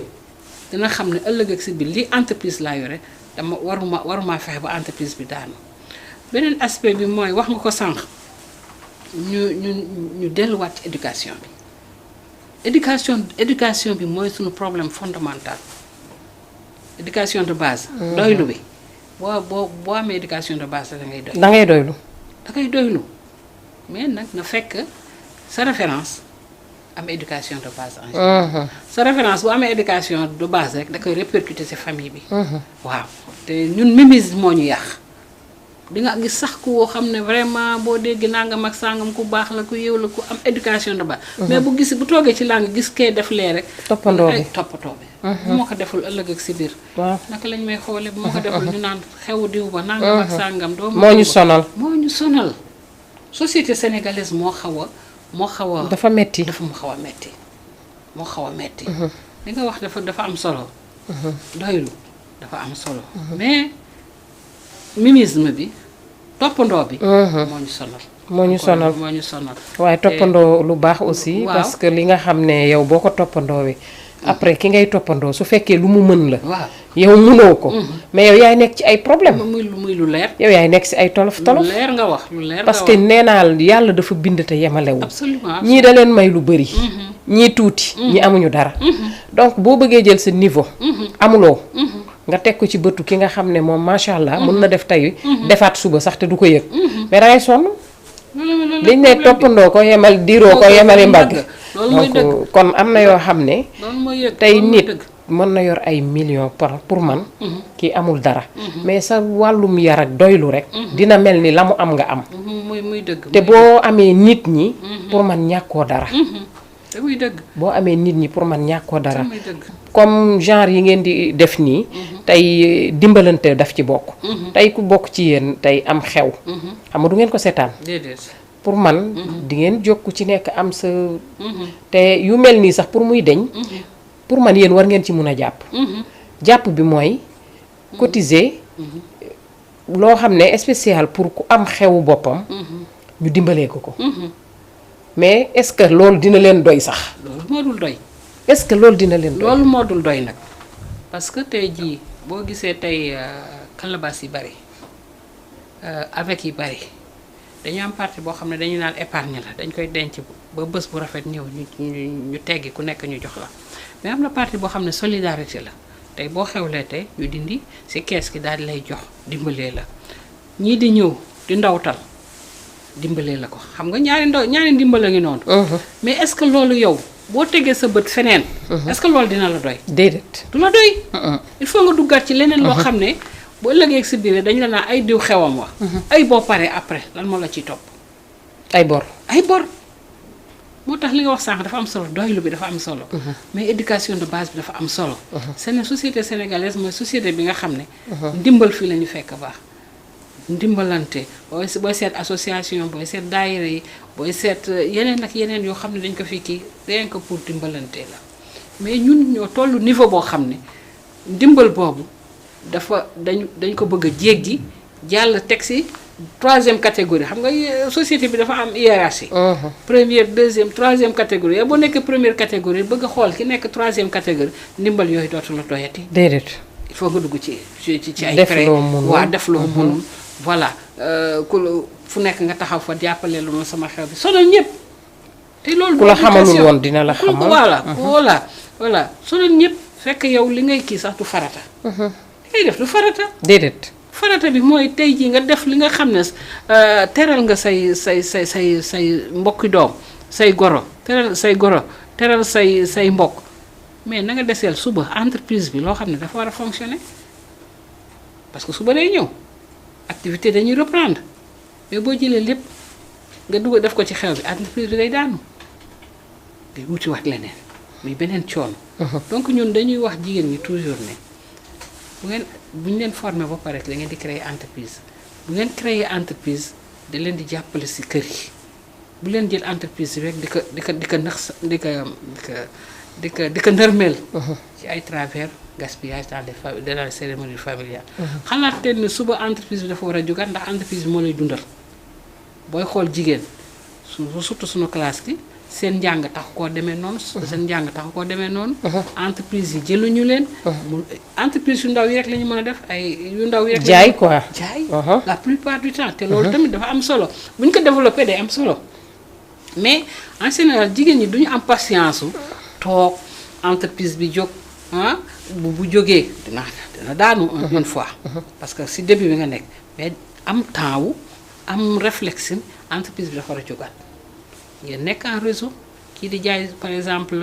Speaker 2: dina xam ne ëllëg ak si biir li entreprise laa yore dama waruma fexe ba entreprise bi daanu. beneen aspect bi mooy wax nga ko sànq ñu delluwaat ci éducation bi éducation bi mooy suñu problème fondamental éducation de base. doylu bi boo amee éducation de base da ngay doy.
Speaker 1: da ngay doylu.
Speaker 2: da ngay doylu mais nag na fekk sa référence am éducation de base en général. sa référence bu amee éducation de base rek da koy répercuter ci famille bi. waaw te ñun mimétisme moo ñu yàq. di nga gis sax ku xam ne vraiment boo dégg nangam ak sangam ku baax la ku yeew la ku am éducation de base. mais bu toogee ci langue gis kee def lee rek.
Speaker 1: toppandoo bi
Speaker 2: bu ma ko deful ëllëg ak si biir.
Speaker 1: waaw
Speaker 2: naka lañ may xoole bu ma ko deful ñu naan xewu diw ba nangam ak sangam.
Speaker 1: moo ñu sonal
Speaker 2: moo ñu sonal. société sénégalaise moo xaw a.
Speaker 1: dafa metti
Speaker 2: moo xaw a metti. li nga wax dafa am solo. doylu dafa am solo. mais. mimisme bi toppandoo bi. moo ñu sonal.
Speaker 1: waaye toppandoo lu baax aussi. parce que li nga xam ne yow boo ko toppandoowee. après ki ngay toppandoo su fekkee lu mu mën la.
Speaker 2: waaw
Speaker 1: yow mënoo ko. mais yow yaay nekk ci ay problème
Speaker 2: muy lu leer.
Speaker 1: yow yaay nekk ci ay tolof.
Speaker 2: lu leer nga wax lu leer nga wax
Speaker 1: parce que nee naa yàlla dafa bind te yemalewul.
Speaker 2: absolument
Speaker 1: ñii da leen may lu bëri. ñii tuuti. ñi amuñu dara. donc boo bëggee jël sa niveau. amuloo. nga teg ko ci bëtu ki nga xam ne moom macha allah mën na def tey defaat suba sax te du ko yëg. mais dangay sonn. liñ ne toppandoo ko yemal diiroo ko yemali mbagg. donc kon am na yoo xam ne. tey nit mën na yor ay millions pour man. kii amul dara. mais sa wàllum yar ak doylu rek. dina mel ni la mu am nga am.
Speaker 2: muy dëgg
Speaker 1: te boo amee nit ñi. pour man ñàkkoo dara.
Speaker 2: muy dëgg
Speaker 1: boo amee nit ñi pour man ñàkkoo dara. comme genre yi ngeen di def nii. tey dimbalante daf ci bokk. tey ku bokk ci yéen tey am xew. xam nga du ngeen ko seetaan. pour man di ngeen jokku ci nekk am sa. te yu mel nii sax pour muy deñ pour man yéen war ngeen ci mun a jàpp. jàpp bi mooy cotiser. loo xam ne spécial pour ku am xewu boppam. ñu dimbalee ko. mais est-ce que loolu dina leen doy sax.
Speaker 2: loolu moo dul doy.
Speaker 1: est-ce que loolu dina leen doy.
Speaker 2: loolu moo dul doy nag parce que tey jii boo gisee tey calebasse yi bari avec yi bari dañu am partie boo xam ne dañu naan épargne la dañ koy denc ba bés bu rafet ñëw ñu teggi ku nekk ñu jox la mais am na partie boo xam ne solidarité la tey boo xewlee tey ñu dindi ci kees gi daal di lay jox dimbalee la ñii di ñëw di ndawtal dimbalee la ko xam nga ñaari ndimbal a ngi noonu. mais est-ce que loolu yow boo tegee sa bët feneen. est-ce que loolu dina la doy.
Speaker 1: déedéet
Speaker 2: du la doy. il faut nga duggaat ci leneen loo xam ne boo ëllëgee si biir dañ la naan ay diw xewam wax. ay boo paree après lan moo la ciy topp.
Speaker 1: ay bor.
Speaker 2: moo tax li nga wax sànq dafa am solo doylu bi dafa am solo. mais éducation de base bi dafa am solo. société sénégalaise mooy société bi nga xam ne. ndimbal fii la ñu fekk baax. ndimbalante booy seet association booy seet daayira yi booy seet yeneen ak yeneen yoo xam ne dañ ko fi kii rien que pour dimbalante la mais ñun ñoo tollu niveau boo xam ne ndimbal boobu dañ ko bëgg a jéggi jàll teg si 3e catégorie xam nga société bi dafa am hiérarchie. première 2e 3e catégorie yow boo nekkee première catégorie bëgg a xool ki nekk 3e catégorie ndimbal yooyu dootu la doyati.
Speaker 1: déedéet.
Speaker 2: il faut nga dugg ci ay frais waaw def loo mënul voilà fu nekk nga taxaw fa jàppale lu ma sama xew bi sonal ñëpp. te loolu
Speaker 1: ku la xamalul woon dina la xamal
Speaker 2: voilà sonal ñëpp fekk yow li ngay kii sax du farata. li ngay def du farata.
Speaker 1: déedéet.
Speaker 2: farata bi mooy tey jii nga def li nga xam ne teral nga say mbokki doom say goro teral say mbokk mais na nga deseel suba entreprise bi loo xam ne dafa war a fonctionner parce que suba day ñëw activité dañuy reprendre mais boo jëlee lépp nga dugg def ko ci xew bi entreprise bi day daanu day wuti waat leneen muy beneen coono. donc ñun dañuy wax jigéen ñi toujours ne bu ñu leen former ba pare da ngeen di créer entreprise bu ngeen créer entreprise da leen di jàppale ci kër yi bu leen jël entreprise rek di ko nax di ko nërmeel ci ay travers gaspillage dans les cérémonies familiales. xalaat te ne suba entreprise bi dafa war a jógaat ndax entreprise bi moo lay dundal booy xool jigéen surtout suñu classe gi seen njàng tax koo demee noonu. seen njàng tax koo demee noonu. entreprise yi jëluñu leen. entreprise yu ndaw yi rek la ñu mën a def ay yu ndaw yi rek.
Speaker 1: jaay quoi
Speaker 2: jaay la plupart du temps te loolu tamit dafa am solo bu ñu ko développé day am solo mais en général jigéen ñi duñu am patience su toog entreprise bi jóg bu jógee dina daanu une fois. parce que si début bi nga nekk mais am temps wu am réflexe entreprise bi dafa war a jógaat. ngeen nekk en réseau kii di jaay par exemple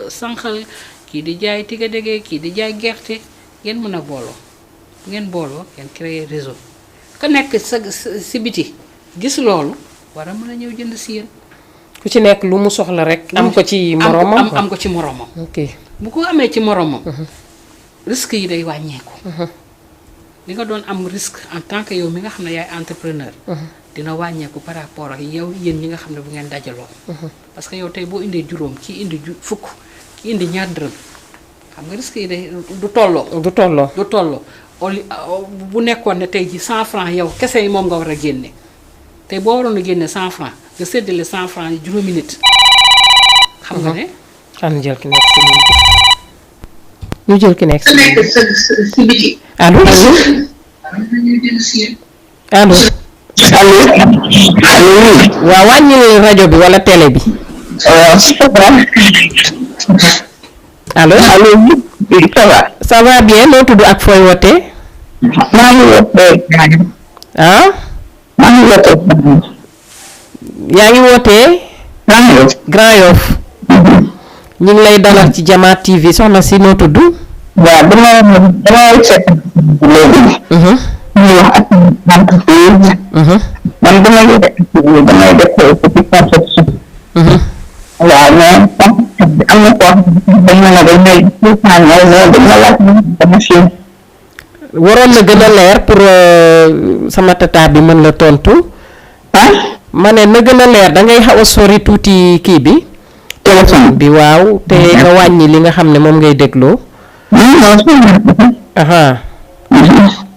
Speaker 2: sànqal kii di jaay tigadege kii di jaay gerte ngeen mën a booloo bu ngeen booloo ngeen créer réseau ka nekk si biti gis loolu war a mën a ñëw jënd si yéen.
Speaker 1: ku ci nekk lu mu soxla rek. am ko ci moromam
Speaker 2: am ko ci moromam.
Speaker 1: ok
Speaker 2: bu ko amee ci moromam. risque yi day wàññeeku. li nga doon am risque en tant que yow mi nga xam ne yaay entrepreneur. dina wàññeeku par rapport ak yow yéen ñi nga xam ne bu ngeen dajaloo. parce que yow tey boo indee juróom kii indi fukk kii indi ñaar dërëm xam nga risque yi day du tolloo. du tolloo bu nekkoon ne tey ji 100 francs yow kese yi moom nga war a génne tey boo waroon a génne 100 francs nga séddale 100 francs yi juróomi nit. xam nga ne.
Speaker 1: xam jël ki nekk si ñu jël ki nekk
Speaker 3: si biti.
Speaker 1: allo allo. waaw wàññil rajo bi wala télé bi. allo. ça va bien noo tudd ak fooy wootee.
Speaker 3: maa ngi wootee.
Speaker 1: maa ngi wootee. yaa ngi wootee. Grand Yoff. ñu ngi lay dalal ci Jama TV soxna si noo tudd.
Speaker 3: waaw damay seet léegi. ñu wax ak entreprise. man damay def petit conception. waaw mais am na koo dañ ma ne dañ may dañ ma laaj machine.
Speaker 1: waroon na gën a leer pour sama tata bi mën la tontu. ma ne na gën a leer da ngay xaw a sori tuuti kii bi. téléphone bi waaw te nga wàññi li nga xam ne moom ngay dégloo.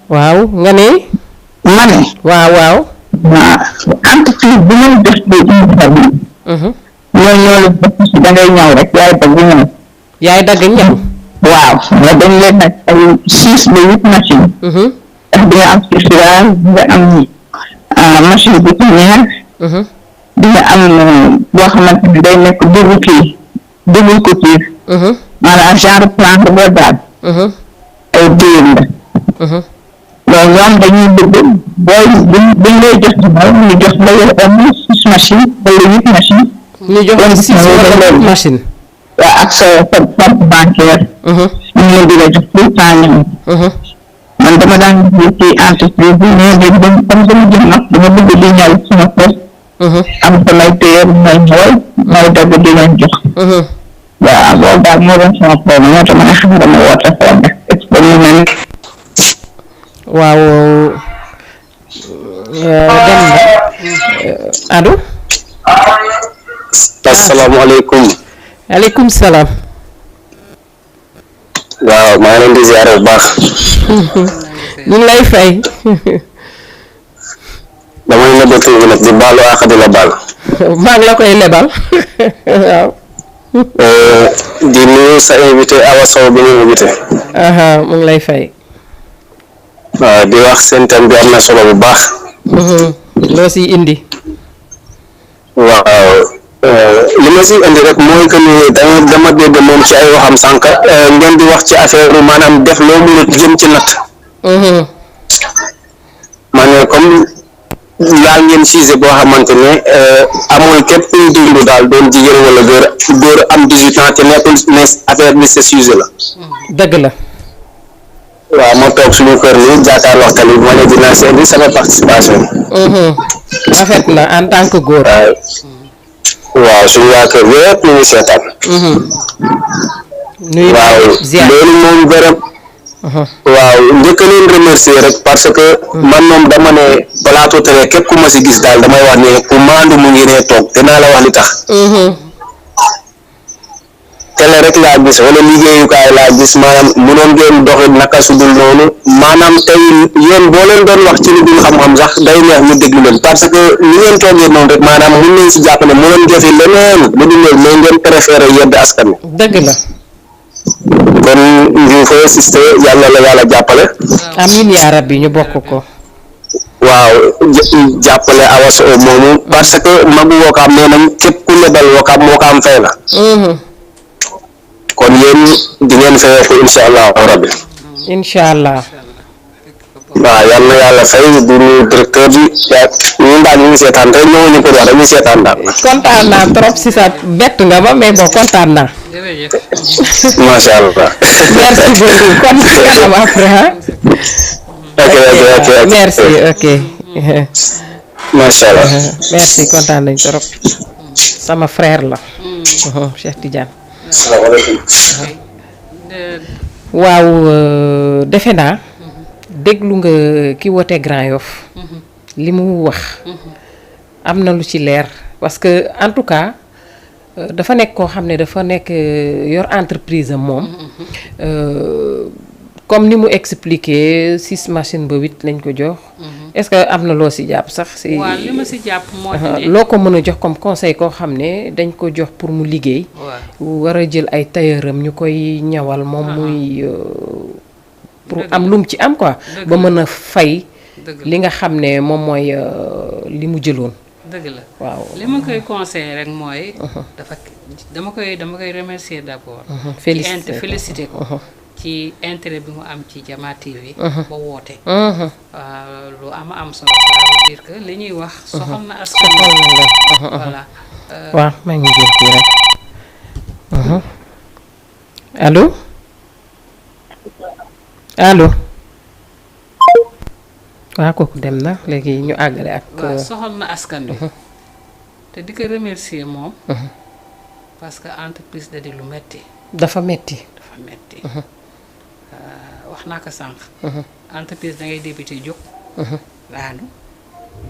Speaker 1: waaw nga ne.
Speaker 3: ma ne.
Speaker 1: waaw.
Speaker 3: entreprise bi may def ba indi ñooñu da ngay ñëw rek yaay dagg ñëw. waaw mais dañ leen nag ay 6 ba 8 machines. ndax di nga am suffrage di nga am machine bu première. di nga am boo xamante ni day nekk double couture. maanaam genre plante boo daal. ay déem la. loolu ñoom dañuy bëgg buñ lay jox ñu jox la yow au moins 6 machines wala 8 machines.
Speaker 1: ñu jox la 6 wala 8 machines.
Speaker 3: waaw ak sa compte bancaire. ñu ngi leen di la jox tout le temps ñoom. man dama daan gis ci entreprise bi mais léegi comme dama jëm nag dama bëgg di ñëw sama kër. am samay téye may ñëwal may dagg di leen jox. waaw loolu daal moo doon sama problème moo tax ma ne xam nga dama woote foofu nag expérimenté.
Speaker 1: waaw dem na allo.
Speaker 4: asalaamaaleykum.
Speaker 1: aleykum salaam.
Speaker 4: waaw maa ngi leen di ziare bu baax.
Speaker 1: ñu ngi lay fay.
Speaker 4: damay nëbbatu bi nag di baalu àq di la baal.
Speaker 1: maa ngi la koy lebal waaw.
Speaker 4: di nuyu sa invité Awa Sow bi ñu invité.
Speaker 1: mu ngi lay fay.
Speaker 4: waaw di wax seen thème bi am na solo bu baax.
Speaker 1: loo siy indi.
Speaker 4: waaw li ma si indi rek mooy que ni dama dégg moom ci ay waxam sànq ngeen di wax ci affaire maanaam def loo mën a jëm ci natt. ma ne comme laal ngeen sujet boo xamante ne amul képp kuy dund daal doon jigéen wala góor am 18 ans te nekkul ne affaire bi ce sujet la.
Speaker 1: dëgg la.
Speaker 4: waaw ma toog suñu kër nii jàkkaar waxtaan bi ma ne dinaa seetlu sama participation.
Speaker 1: rafet na en tant que góor.
Speaker 4: waaw suñu waa kër yëpp ñu ngi seetaan. waaw loolu moom vraiment. waaw njëkk leen remercier rek parce que man moom dama ne plateau télé képp ku ma si gis daal damay wax ne ku maandu mu ngi nee toog te naa la wax li tax. télé rek laa gis wala liggéeyukaay laa gis maanaam mënoon ngeen doxi naka su dul noonu maanaam tey yéen boo leen doon wax ci lu dul xam-xam sax day neex ñu déglu leen parce que li ngeen toogee noonu rek maanaam mun nañ si jàpp ne mënoon jëfe leneen lu dul loolu mais ngeen préféré yedd askan wi.
Speaker 1: dëgg la.
Speaker 4: kon ñu fa insisté yàlla la yàlla jàppale.
Speaker 1: amiin yaa rabbi ñu bokk ko.
Speaker 4: waaw jàppale Awa Sow moomu parce que magu Wakaam nee nañ képp ku lebal Wakaam fay la. kon yéen di ngeen fayee ko incha allah rabbi.
Speaker 1: incha allah.
Speaker 4: waaw yal na yàlla fay di nuyu directeur bi ñun daal ñu ngi seetaan rek ñoo ñu ko wax dañuy seetaan daal.
Speaker 1: kontaan naa trop si sa bett nga ma mais bon kontaan naa.
Speaker 4: macha allah.
Speaker 1: merci beaucoup kon si kanam après
Speaker 4: ok
Speaker 1: merci ok.
Speaker 4: macha allah.
Speaker 1: merci kontaan nañ trop. sama frère la. Cheikh Tidiane.
Speaker 4: salaamaaleykum.
Speaker 1: waaw defe naa. déglu nga ki wote Grand Yoff li mu wax am na lu ci leer parce que en tout cas dafa nekk koo xam ne dafa nekk yor entreprise am moom comme ni mu expliqué 6 machines ba 8 lañ ko jox est-ce que am na loo si jàpp sax si
Speaker 2: waaw li ma si jàpp moo di ne
Speaker 1: loo ko mën a jox comme conseil koo xam ne dañ ko jox pour mu liggéey war a jël ay tailleuram ñu koy ñawal moom muy pour am lum ci am quoi ba mën a fay li nga xam ne moom mooy li mu jëloon.
Speaker 2: dëgg la
Speaker 1: waaw
Speaker 2: li ma koy conseiller rek mooy dama koy remercier d'abord féliciter ko ci intérêt bi mu am ci Jama TV ba woote lu am solo ça veut dire que li ñuy wax soxal na askan voilà
Speaker 1: waaw maa ngi jël kii rek allo allo waaw kooku dem na léegi ñu àggale ak.
Speaker 2: waaw soxal na askan wi. te di ko remercier moom. parce que entreprise da di lu metti.
Speaker 1: dafa metti.
Speaker 2: wax naa ko sànq. entreprise da ngay débuté jóg. daanu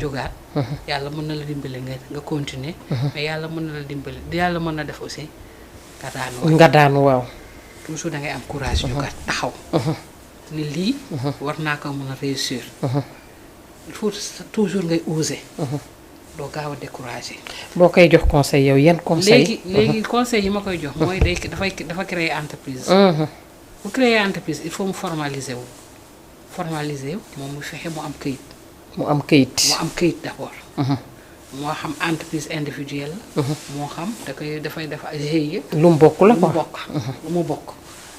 Speaker 2: jógaat. yàlla mën na la dimbali nga continuer. mais yàlla mën na la dimbali yàlla mën na def aussi nga daanu waaw. toujours da ngay am courage jógaat taxaw. ni lii war naa ko mën a réussir il faut toujours ngay oser doo gaaw a décourager
Speaker 1: boo koy jox conseil yow yan conseil
Speaker 2: léegi conseil yi ma koy jox mooy dafa créer entreprise bu créer entreprise il faut mu formaliser wu moom mu fexe mu am këyit d'abord moo xam entreprise individuelle moo xam dafay def GIE
Speaker 1: lu mu bokk la quoi
Speaker 2: lu mu bokk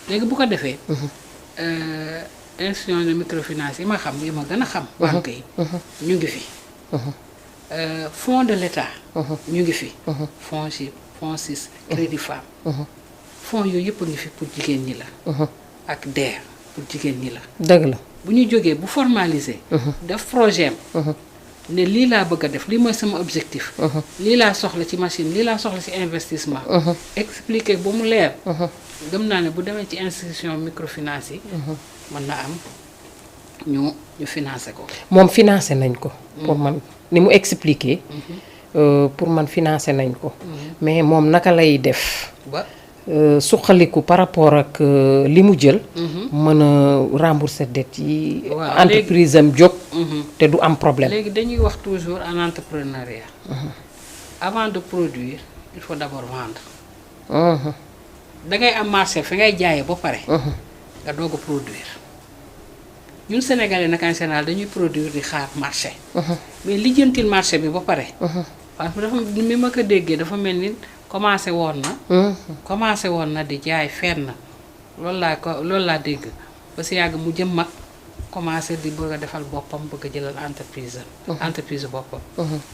Speaker 2: léegi bu ko defee institution de microfinance yi ma xam yi ma gën a xam banque yi ñu ngi fi fonds de l'État ñu ngi fi fonds GIE fonds 6 crédit femme fonds yooyu yëpp a ngi fi pour jigéen ñi la ak DER pour jigéen ñi la
Speaker 1: dëgg la
Speaker 2: bu ñu jógee bu formaliser def projet am ne lii laa bëgg a def lii mooy sama objectif lii laa soxla ci machine lii laa soxla ci investissement expliquer ba mu leer gëm naa ne bu demee ci institution microfinance yi mën na am ñu financer ko
Speaker 1: moom financer nañ ko pour man ni mu expliquer pour man financer nañ ko mais moom naka lay def
Speaker 2: ba
Speaker 1: suqaliku par rapport ak li mu jël mën a rembourser dette yi entreprise am jóg te du am problème
Speaker 2: léegi dañuy wax toujours en entrepreneuriat avant de produire il faut d'abord vendre dangay am marché fi ngay jaayee ba pare nga doog a produire ñun sénégalais nag en général dañuy produire di xaar marché mais lijjantil marché bi ba pare parce que dafa mi ma ko déggee dafa mel ni commencé woon na di jaay fenn loolu laa dégg ba si yàgg mu jëm mag commencé di bëgg a defal boppam bëgg a jëlal entreprise boppam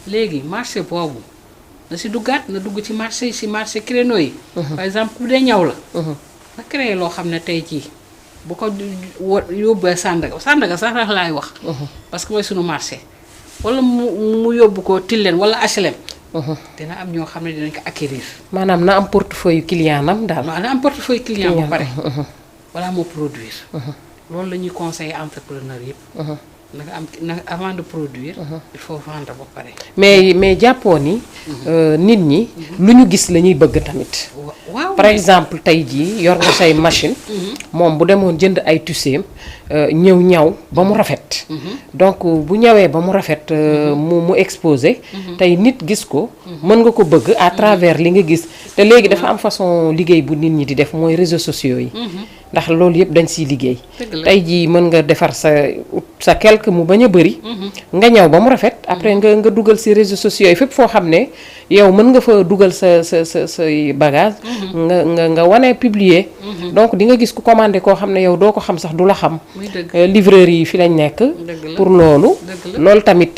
Speaker 2: léegi marché boobu na si duggaat na dugg ci marché créneau yi par exemple ku dee ñaw la na créé loo xam ne tey jii bu ko yóbbee Sandaga sax laay wax parce que mooy sunu marché wala mu yóbbu ko Tilène wala HLM dina am ñoo xam ne dinañ ko acquérir
Speaker 1: maanaam na am portefeuille client am daal
Speaker 2: na am portefeuille client ba pare wala moo produire loolu la ñuy conseiller entrepreneur yëpp na avant de produire il faut vendre ba pare
Speaker 1: mais jàppoo ni nit ñi lu ñu gis la ñuy bëgg tamit
Speaker 2: waaw
Speaker 1: par exemple tey jii yor nga say machine moom bu demoon jënd ay tuseem ñëw ñaw ba mu rafet donc bu ñawee ba mu rafet mu exposé tey nit gis ko mën nga ko bëgg à travers li nga gis te léegi dafa am façon liggéey bu nit ñi di def mooy réseaux sociaux yi ndax loolu yëpp dañ siy liggéey tey jii mën nga defar sa quelque mu bañ a bëri nga ñaw ba mu rafet après nga dugal si réseaux sociaux yi fépp foo xam ne yow mën nga fa dugal say bagage nga wane publier donc di nga gis ku commandé koo xam ne yow doo ko xam sax du la xam livreur yi fi lañ nekk pour loolu tamit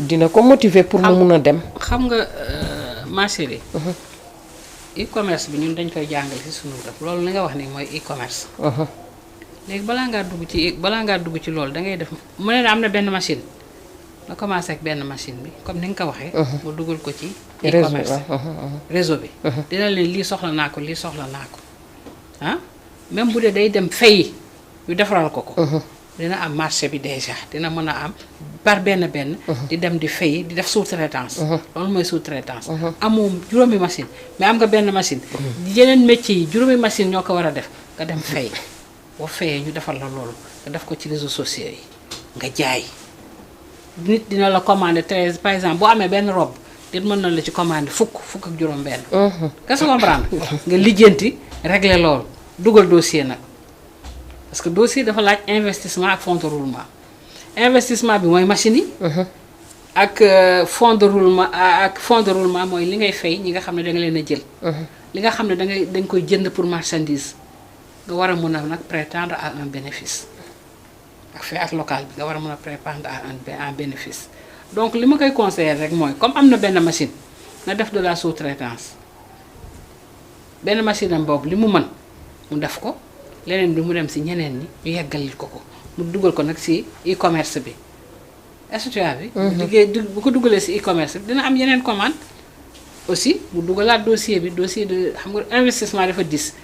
Speaker 1: dina ko motiver pour mu mun a dem
Speaker 2: xam nga ma chérie e-commerce bi ñun dañ koy jàngale ci sunu def loolu li nga wax ni mooy e-commerce léegi balaa ngaa dugg ci loolu da ngay def mu ne am na benn machine nga commencé ak benn machine bi comme ni nga ko waxee mu dugal ko ci e-commerce réseau bi dina leen lii soxla naa ko même bu dee day dem fay ñu defaral ko dina am marché bi déjà dina mën a am par benn di dem di fay di def sous-traitance loolu mooy sous-traitance amoo juróomi machine mais am nga benn machine yeneen métier yi juróomi machine ñoo ko war a def nga dem fay boo fayee ñu defal la loolu nga def ko ci réseaux sociaux yi nga jaay nit dina la commander 13 par exemple boo amee benn robe nit mën na la ci commander fukk ak juróom benn qu'est-ce que comprendre nga lijjanti régler loolu dugal dossier nag parce que dossier dafa laaj investissement ak fonds de roulement investissement bi mooy machine yi ak fonds de roulement mooy li ngay fay ñi nga xam ne da nga leen a jël li nga xam ne dañ koy jënd pour marchandise nga war a mën a nag prétendre à un bénéfice ak fee ak local bi nga war a mën a prétendre à un bénéfice donc li ma koy conseiller rek mooy comme am na benn machine nga def de la sous-traitance benn machine am boobu li mu mën mu def ko leneen bi mu dem si ñeneen ñi ñu yeggalil ko mu dugal ko nag si e-commerce bi STA bi liggéey bu ko dugalee si e-commerce bi dina am yeneen commande aussi mu dugalaat dossier de xam nga investissement dafa 10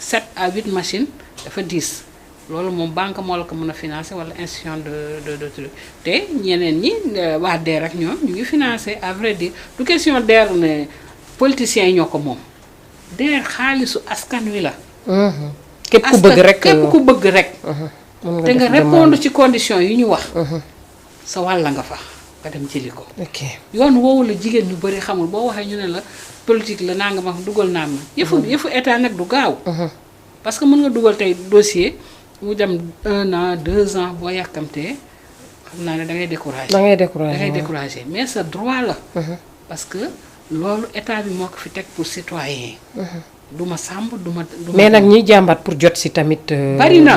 Speaker 2: 7 à 8 machines dafa 10 loolu moom banque moo la ko mën a financer wala institution de truc te ñeneen ñi waa DER ak ñoom ñu ngi financer à vrai dire du question DER ne politiciens yi ñoo ko moom DER xaalisu askan wi la
Speaker 1: képp ku bëgg rek
Speaker 2: te nga répondre ci conditions yi ñu wax sa wàll nga fa nga dem jëli ko yoon woowu la jigéen ñu bëri xamul boo waxee ñu ne la politique la naa nga ma dugal naa ma yëfu état nag du gaaw parce que mën nga dugal tey dossier mu dem 1 an 2 ans boo yàkkamtee xam naa ne da ngay découragé mais sa droit la parce que loolu état bi moo ko fi teg pour citoyen duma sàmb duma
Speaker 1: mais nag ñiy jàmbat pour jot si tamit bari na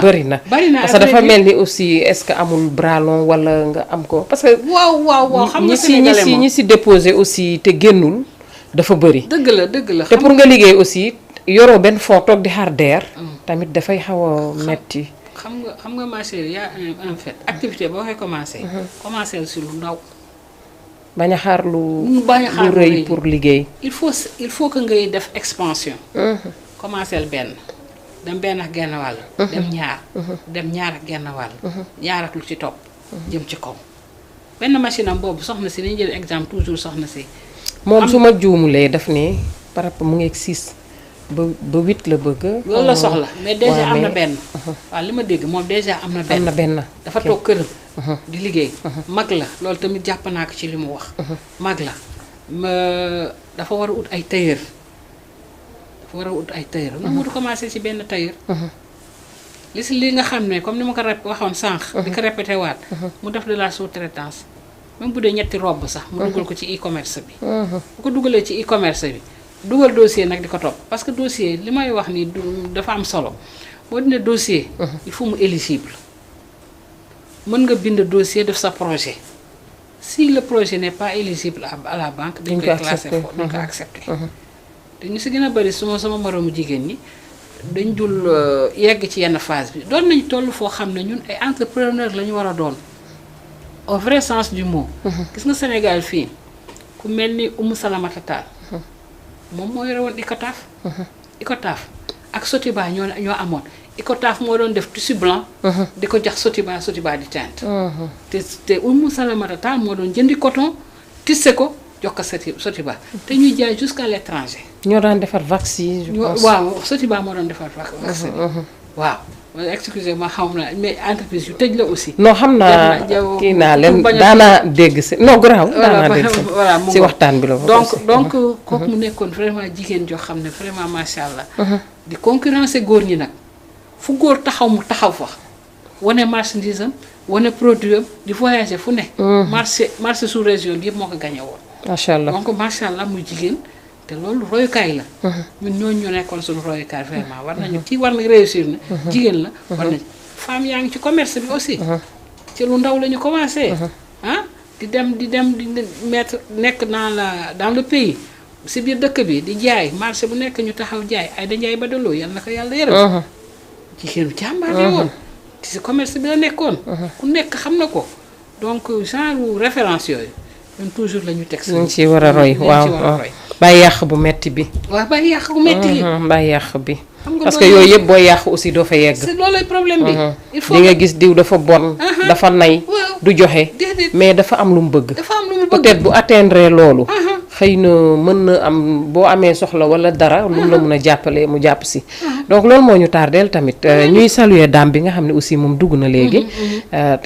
Speaker 1: parce que dafa mel ni aussi est-ce que amul bras long wala nga am ko parce que
Speaker 2: waaw xam nga
Speaker 1: ñi si déposé aussi te génnul dafa bëri
Speaker 2: dëgg la
Speaker 1: te pour nga liggéey aussi yoroo benn fond toog di xaar DER tamit dafay xaw a metti
Speaker 2: xam nga ma chérie y a en fait activité boo koy commencé si lu ndaw
Speaker 1: bañ a xaar lu rëy pour liggéey
Speaker 2: il faut que ngay def expansion commencé benn dem benn ak genn wàll dem ñaar ak genn wàll ñaar ak lu ci topp jëm ci kaw benn machine am boobu soxna si dañu jël exemple toujours soxna si
Speaker 1: moom su ma juumulee daf ne par rapport mu ngi ak 6 ba 8 la bëgg
Speaker 2: loolu la soxla mais déjà am na benn waaw li ma dégg moom déjà am na benn dafa toog këram di liggéey mag la loolu tamit jàpp naa ko ci li mu wax mag la dafa war a ut ay tailleur lu mu commencé ci benn tailleur li nga xam ne comme ni ma ko waxoon sànq di ko répété waat mu def de la sous-traitance même bu dee ñetti robe sax mu dugal ko ci e-commerce bi bu ko dugalee ci e-commerce bi dugal dossier nag di ko topp parce que dossier li may wax ni dafa am solo boo dina dossier il faut mu éligible mën nga bind dossier def sa projet si le projet n'est pas éligible à la banque dañ koy classé foofu dañ ko accepté te ñu si gën a bëri sama moroomu jigéen ñi dañ dul yegg ci yenn phase bi doon nañ toll foo xam ne ñun ay entrepreneur la ñu war a doon au vrai sens du mot gis nga Sénégal fii ku mel ni Oumou Salamata Tall moom moo yore woon Icotaf ak Sotiba ñoo amoon Icotaf moo doon def tissu blanc di ko jox Sotiba di teinte te Oumou Salamata Tall moo doon jëndi coton tissé ko jox ko Sotiba te ñuy jaay jusqu'à l'étranger.
Speaker 1: ñoo daan defar vax yi.
Speaker 2: waaw Sotiba moo doon defar vax yi. waaw excusez-moi xaw na mais entreprise yu tëj la aussi.
Speaker 1: non xam naa kii naa leen daanaa dégg si non garaaw. daanaa dégg si
Speaker 2: voilà
Speaker 1: si waxtaan bi la.
Speaker 2: donc kooku mu nekkoon vraiment jigéen joo xam ne vraiment macha allah. di concurrencer góor ñi nag fu góor taxaw mu taxaw fa. wane marchandise am wane produit am di voyager fu ne. marché sous région bi yëpp moo ko gagné woon.
Speaker 1: macha allah
Speaker 2: donc macha allah muy jigéen te loolu royukaay la. ñun ñooñu ñu nekkoon suñu royukaay vraiment war nañu kii war na réussir na. jigéen la war nañu femme yaa ngi ci commerce bi aussi. ci lu ndaw la ñu commencé. di dem di mettre nekk dans le pays si biir dëkk bi di jaay marché bu nekk ñu taxaw jaay ay da njaay ba daloo yal na ko yàlla yërëm. jigéenu jàmbaar la woon. ci commerce bi la nekkoon. ku nekk xam na ko donc genre référence yooyu ñun toujours la ñu teg.
Speaker 1: ñu ci war a roy waaw bàyyi yàq bu metti bi.
Speaker 2: waaw bàyyi yàq bu metti gi.
Speaker 1: bàyyi yàq bi. parce que yooyu yëpp booy yàq aussi doo fa yegg.
Speaker 2: c'est loolay problème bi.
Speaker 1: il faut di nga gis diw dafa bon. dafa nay du joxe. mais dafa am lu mu bëgg.
Speaker 2: dafa am lu mu bëgg
Speaker 1: peut-être bu atteindre loolu. xëy na mën na am boo amee soxla wala dara lu mu la mën a jàppalee mu jàpp si. donc loolu moo ñu tardeel tamit ñuy saluer dame bi nga xam ne aussi moom dugg na léegi.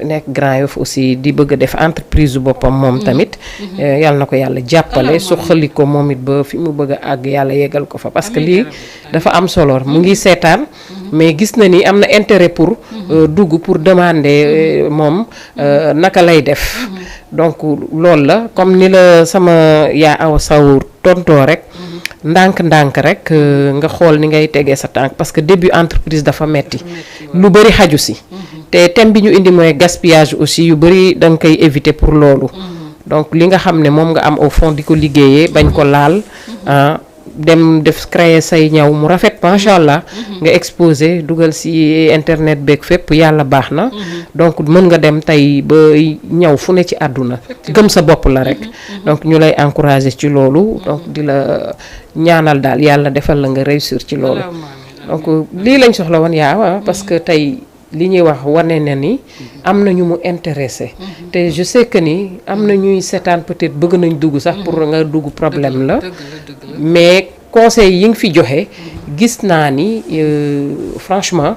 Speaker 1: nekk Grand Yoff aussi di bëgg a def entreprise bu boppam moom tamit. yàlla na ko yàlla jàppale suqali ko moom it ba fi mu bëgg a àgg yàlla yeggal ko fa parce que lii dafa am solo mu ngi seetaan. mais gis na ni am na intérêt pour dugg pour demander moom naka lay def. donc loolu la comme ni la sama yaa aw sawur tontoo rek. ndànk-ndànk rek nga xool ni ngay tegee sa tànk parce que début entreprise dafa metti lu bëri xaju si. te thème bi ñu indi mooy gaspillage aussi yu bëri da nga koy éviter pour loolu. donc li nga xam ne moom nga am au fond di ko liggéeyee bañ ko laal. dem def créer say ñaw mu rafet macha allah. nga exposé dugal ci internet beeg fépp yàlla baax na. donc mën nga dem tey ba ñaw fu ne ci àdduna. gëm sa bopp la rek. donc ñu lay encourager ci loolu. donc di la ñaanal daal yàlla defal la nga réussir ci loolu. donc lii lañ soxla woon yaa parce que tey li ñuy wax wane na ni am na ñu mu intéressé. te je sais que ni am na ñuy seetaan peut-être bëgg nañ dugg sax pour nga dugg problème la. mais conseil yi nga fi joxe gis naa ni franchement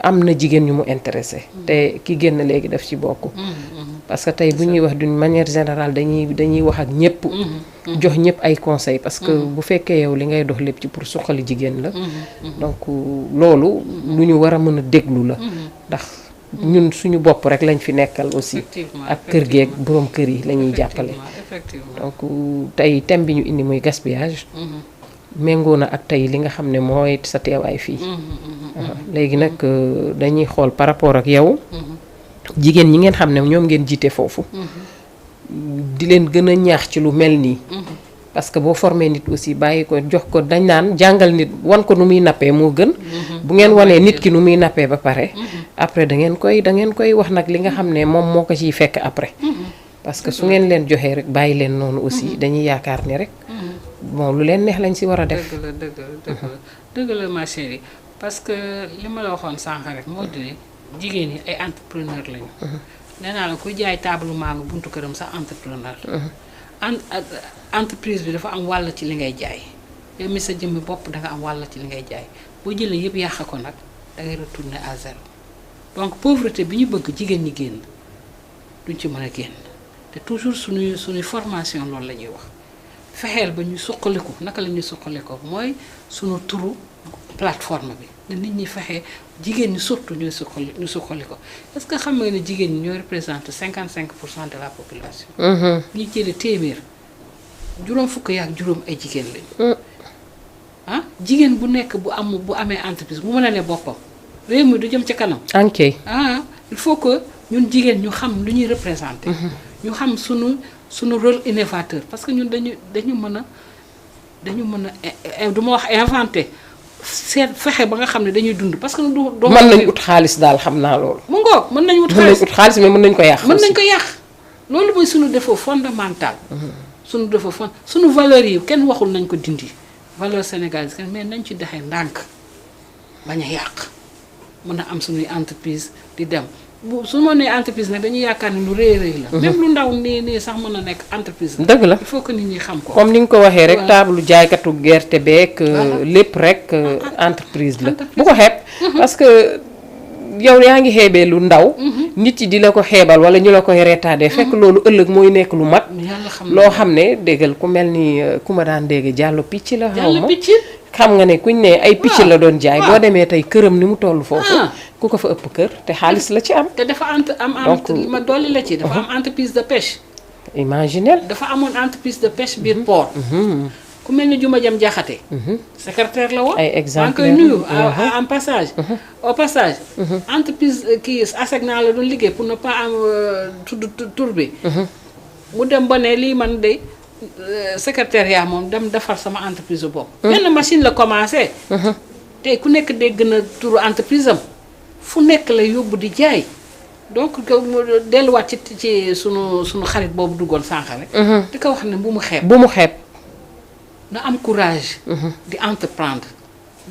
Speaker 1: am na jigéen ñu mu intéressé te ki génn léegi daf ci bokk. parce que tey bu ñuy wax d'une manière générale dañuy wax ak ñëpp. jox ñëpp ay conseils parce que bu fekkee yow li ngay dox lépp ci pour suqali jigéen la. donc loolu lu ñu war a mën a déglu la. ndax ñun suñu bopp rek lañ fi nekkal aussi. ak kër geeg boroom kër yi la ñuy jàppale. donc tey thème bi ñu indi muy gaspillage. méngoo na ak tey li nga xam ne mooy sa teewaay fii. léegi nag dañuy xool par rapport ak yow. jigéen ñi ngeen xam ne ñoom ngeen jiite foofu. di leen gën a ñaax ci lu mel nii. parce que boo formé nit aussi bàyyi ko jox ko dañ naan jàngal nit wan ko nu muy nappee moo gën. bu ngeen wanee nit ki nu muy nappee ba pare. après da ngeen koy wax nag li nga xam ne moom moo ko ciy fekk après. parce que su ngeen leen joxee rek bàyyi leen noonu aussi dañuy yaakaar ni rek. bon lu leen neex lañ ci war a def.
Speaker 2: dëgg la ma chérie parce que li ma la waxoon sànq rek moo di ne jigéen ñi ay entrepreneur lañu. nee naa la ku jaay table maanu buntu këram sax entrepreneur. entreprise bi dafa am wàll ci li ngay jaay yow mi sa jëmmi bopp da nga am wàll ci li ngay jaay boo jëlee yëpp yàq ko nag da ngay retourner à zéro donc pauvreté bi ñu bëgg jigéen ñi génn duñ ci mën a génn te toujours suñuy formation loolu la ñuy wax fexeel ba ñu suqaliku naka la ñuy suqalikoo mooy suñu turu plateforme bi ne nit ñi fexe jigéen ñi surtout ñu suqali ko est-ce que xam nga ne jigéen ñi ñooy représenté 55% de la population. ñi jëlee téeméer juróom fukk yaak juróom ay jigéen lañu. jigéen bu nekk bu amee entreprise bu mën a ne boppam réew mi du jëm ca kanam.
Speaker 1: ok
Speaker 2: il faut que ñun jigéen ñu xam lu ñuy représenté. ñu xam suñu rôle innovateur parce que ñun dañu mën a du ma wax inventé. seet fexe ba nga xam ne dañuy dund parce que du
Speaker 1: mën nañ ut xaalis daal xam naa loolu.
Speaker 2: mu ngoog mën nañu ut
Speaker 1: xaalis mais mën nañ ko yàq.
Speaker 2: mën nañ ko yàq loolu mooy suñu défaut fondamental. suñu défaut suñu valeurs yi kenn waxul nañ ko dindi valeur sénégalaise kenn mais nañ ci doxee ndànk bañ a yàq mën a am suñuy entreprise di dem su ma nee entreprise nag dañuy yaakaar ne lu rëy la. même lu ndaw nii sax mën na nekk entreprise la.
Speaker 1: dëgg la
Speaker 2: il faut que nit ñi xam ko.
Speaker 1: comme ni nga ko waxee rek table jaaykatu gerte beeg. lépp rek entreprise la. bu ko xeeb parce que yow yaa ngi xeebee lu ndaw. nit yi di la ko xeebal wala ñu la koy reetaadee. fekk loolu ëllëg mooy nekk lu mag. loo xam ne déggal ku mel ni ku ma daan dégg jàllo picc la. xaw ma xam nga ne kuñ ne ay picc la doon jaay. boo demee tey këram ni mu toll foofu. ku ko fa ëpp kër te xaalis la ci am.
Speaker 2: te dafa ma dolli la ci dafa am entreprise de pêche.
Speaker 1: imaginel
Speaker 2: dafa amoon entreprise de pêche biir port. ku mel ni Juma Jam Jaxate secrétaire la woon.
Speaker 1: ay exemple
Speaker 2: maa ngi koy nuyu en passage. au passage. entreprise kii ASECNA la doon liggéey pour ne pas am tudd tur bi. mu dem ba ne lii man de secrétariat moom dem defar sama entreprise bopp. benn machine la commencé. tey ku nekk dégg na turu entreprise am. fu nekk la yóbbu di jaay donc delluwaat ci sunu xarit boobu duggoon sànq rek. di ko wax ne bu mu xeeb. na am courage. di entreprendre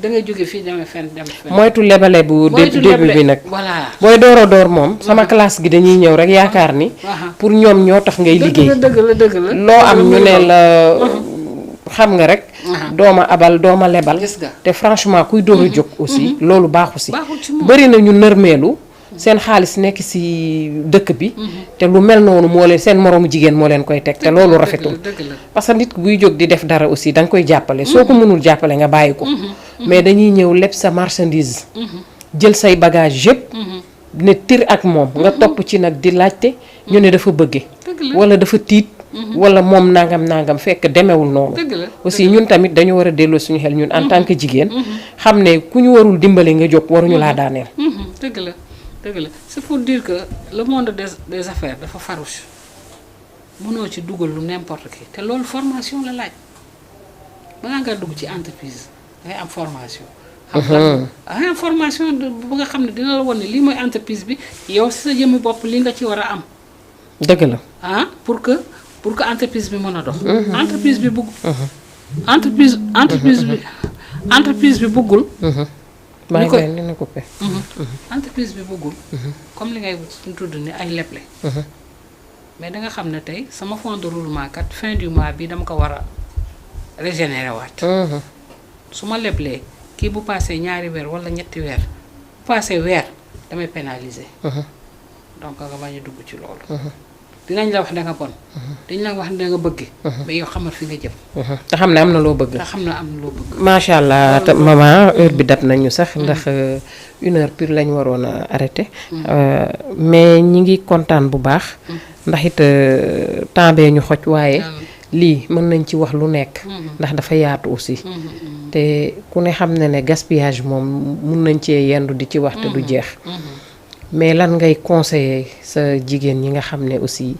Speaker 2: da ngay jóge fii demee fenn dem fenn.
Speaker 1: moytu lebale bu début bi nag.
Speaker 2: voilà
Speaker 1: booy door moom. sama classe gi dañuy ñëw rek yaakaar ni. pour ñoom ñoo tax ngay liggéey.
Speaker 2: dëgg la
Speaker 1: loo am ñu ne la xam nga rek. dooma abal dooma lebal. te franchement kuy door a jóg aussi. loolu baaxu si. bari na ñu nërmeelu. seen xaalis nekk ci dëkk bi. te lu mel noonu moo leen seen moroomu jigéen moo leen koy teg te loolu rafetul. parce que nit buy jóg di def dara aussi da nga koy jàppale. soo ko mënul jàppale nga bàyyi ko. mais dañuy ñëw leb sa marchandise. jël say bagage yëpp. ne tir ak moom nga topp ci nag di laajte ñu ne dafa bëgge wala dafa tiit. wala moom nangam fekk demewul noonu. aussi ñun tamit dañu war a delloo suñu xel ñun en tant que jigéen. xam ne ku ñu warul dimbale nga jóg waruñu laa daaneel.
Speaker 2: dëgg la c'est pour dire que le monde des affaires dafa farouche mënoo ci dugal lu n'importe qui te loolu formation la laaj balaa nga dugg ci entreprise dangay am formation. am formation bu nga xam ne dina la wane lii mooy entreprise bi yow si sa jëmmi bopp li nga ci war a am.
Speaker 1: dëgg la
Speaker 2: pour que entreprise bi mën a dox. entreprise bi bëgg. entreprise bi bëggul.
Speaker 1: maa ngi koy dina coupé.
Speaker 2: entreprise bi bëggul. comme li ngay tudd ni ay leble. mais da nga xam ne tey sama fond de roulement kat fin du mois bi dama ko war a régénérer waat. su ma leblee kii bu paasee ñaari weer wala ñetti weer bu paasee weer damay pénaliser. donc nga bañ a dugg ci loolu. dinañ la wax da nga bon. dañ la wax da nga bëgg. mais yow xamal fi nga jëm.
Speaker 1: te xam ne am na loo bëgg. macha allah te maman heure bi dab nañu sax ndax 1 heure pile lañ waroon a arrêté. mais ñi ngi kontaan bu baax. ndax it temps bee ñu xoj waaye. lii mën nañ ci wax lu nekk. ndax dafa yaatu aussi. te ku ne xam ne gaspillage moom mun nañ cee yendu di ci wax te du jeex. mais lan ngay conseiller sa jigéen ñi nga xam ne aussi.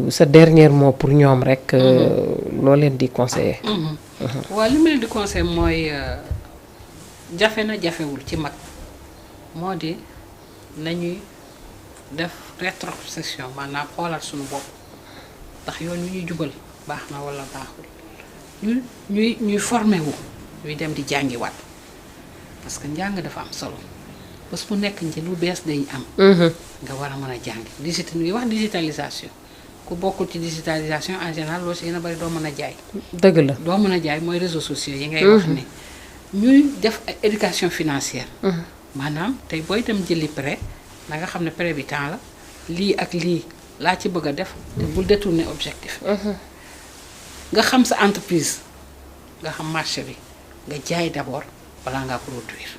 Speaker 1: sa dernier mot pour ñoom rek. loo leen di conseiller.
Speaker 2: waaw li ma leen di conseiller mooy jafe na jafewul ci mag moo di nañuy def rétrospection maanaam xoolaat suñu bopp ndax yoon wi ñuy jubal baax na wala baaxul ñuy formé wu ñuy dem di jàngiwaat parce que njàng dafa am solo. bés bu nekk ci lu bees day am. nga war a mën a jàng ñuy wax digitalisation ku bokkul ci digitalisation en général loo si gën a bari doo mën a jaay.
Speaker 1: dëgg la
Speaker 2: doo mën a jaay mooy réseaux sociaux yi ngay wax ne ñuy def éducation financière. maanaam tey booy dem jëli prêt na nga xam ne prêt bi temps la lii ak lii laa ci bëgg a def te bul détourner objectif. nga xam sa entreprise nga xam marché bi nga jaay d'abord balaa ngaa produire.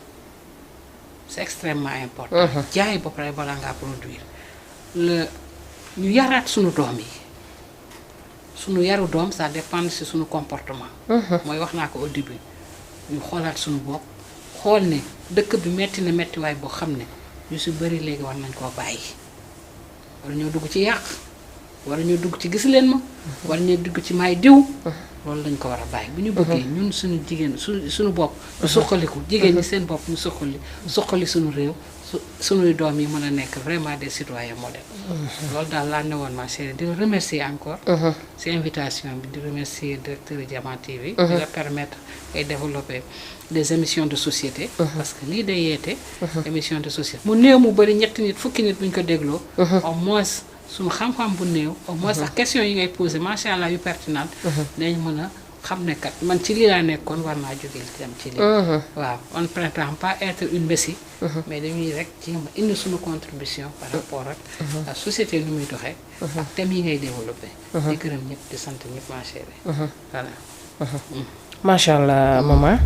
Speaker 2: c'est extrêmement important. jaay ba pare balaa ngaa produire ñu yaraat sunu doom yi sunu yaru doom ça dépend ci sunu comportement. mooy wax naa ko au début ñu xoolaat sunu bopp xool ne dëkk bi metti na mettiwaay boo xam ne ñu si bëri léegi war nañ koo bàyyi wala ñoo dugg ci yàq wala ñoo dugg ci gis leen ma wala ñoo dugg ci may diw. loolu lañ ko war a bàyyi bu ñu bëggee ñun suñu jigéen suñu bopp ñu suqaliku jigéen ñi seen bopp ñu suqali suñu réew sunuy doom yi mën a nekk vraiment des citoyens modèles. loolu daal laa ne woon ma chérie di remercier encore. ci invitation bi di remercier directeur Diama TV. di la permettre ngay développer des émissions de société. parce que lii day yeete. émission de société mu néew mu bëri ñetti nit fukki nit bu ñu ko dégloo. au moins suñu xam-xam bu néew. au moins sax question yi ngay poser macha allah yu pertinente. dañ mën a xam ne kat man ci lii laa nekkoon war naa jóge dem ci lii. waaw on ne prétend pas être une messie. mais dañuy rek ci indi suñu contribution par rapport ak la société nu muy doxee. ak thèmes yi ngay développé. di gërëm ñëpp di sant ñëpp ma chérie. voilà.
Speaker 1: macha allah maman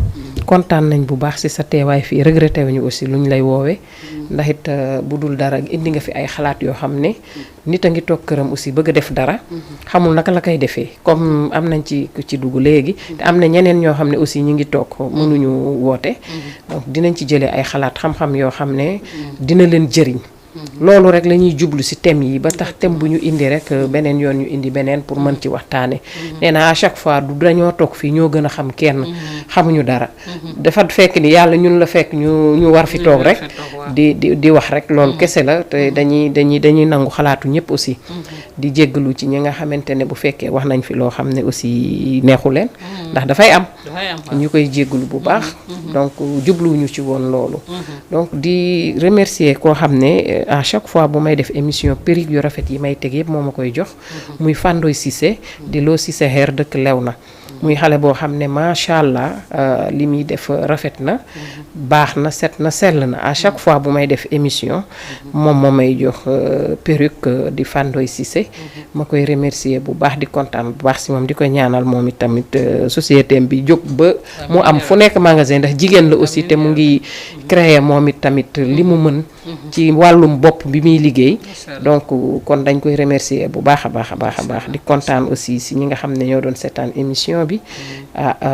Speaker 1: kontaan nañ bu baax ci sa teewaay fii regretté wuñu aussi lu ñu lay woowee ndax it bu dul dara indi nga fi ay xalaat yoo xam ne nit a ngi toog këram aussi bëgg a def dara xamul naka la koy defee comme am nañ ci dugg léegi te am na ñeneen ñoo xam ne aussi ñu ngi toog mënuñu woote donc dinañ ci jëlee ay xalaat xam-xam yoo xam ne dina leen jëriñ loolu rek la ñuy jublu ci thème yi ba tax thème bu ñu indi rek beneen yoon ñu indi beneen pour mën ci waxtaane nee na à chaque fois du dañoo toog fii ñoo gën a xam kenn xamuñu dara dafa fekk ni yàlla ñun la fekk ñu war fi toog rek di wax rek loolu kese la te dañuy nangu xalaatu ñëpp aussi di jéggalu ci ñi nga xamante ne bu fekkee wax nañ fi loo xam ne aussi neexu leen ndax dafay am ñu koy jéggalu bu baax donc jubluwuñu ci woon loolu donc di remercier koo xam ne à chaque fois bu may def émission perruque yu rafet yi may teg yëpp moo ma koy jox muy Fandoy Cissé di Lo Cissé xeer dëkk Léona muy xale boo xam ne macha allah li muy def rafet na baax na set na sell na à chaque fois bu may def émission moom moo may jox perruque di Fandoy Cissé ma koy remercier bu baax di kontaan bu baax si moom di ko ñaanal moom it tamit société bi jóg ba mu am fu nekk magasin ndax jigéen la aussi te mu ngi créer moom it tamit li mu mën ci wàllum bopp bi muy liggéey donc kon dañ koy remercier bu baax a baax a baax a baax di kontaan aussi si ñi nga xam ne ñoo doon seetaan émission bi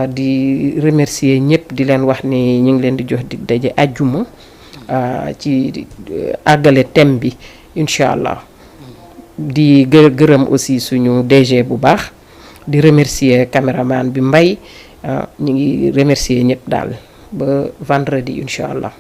Speaker 1: di remercier ñëpp di leen wax ni ñu ngi leen di jox di daje àjjuma ci àggale thème bi incha allah di gërëm aussi suñu DG bu baax di remercier caméraman bi Mbaye ñu ngi remercier ñëpp daal ba vendredi incha allah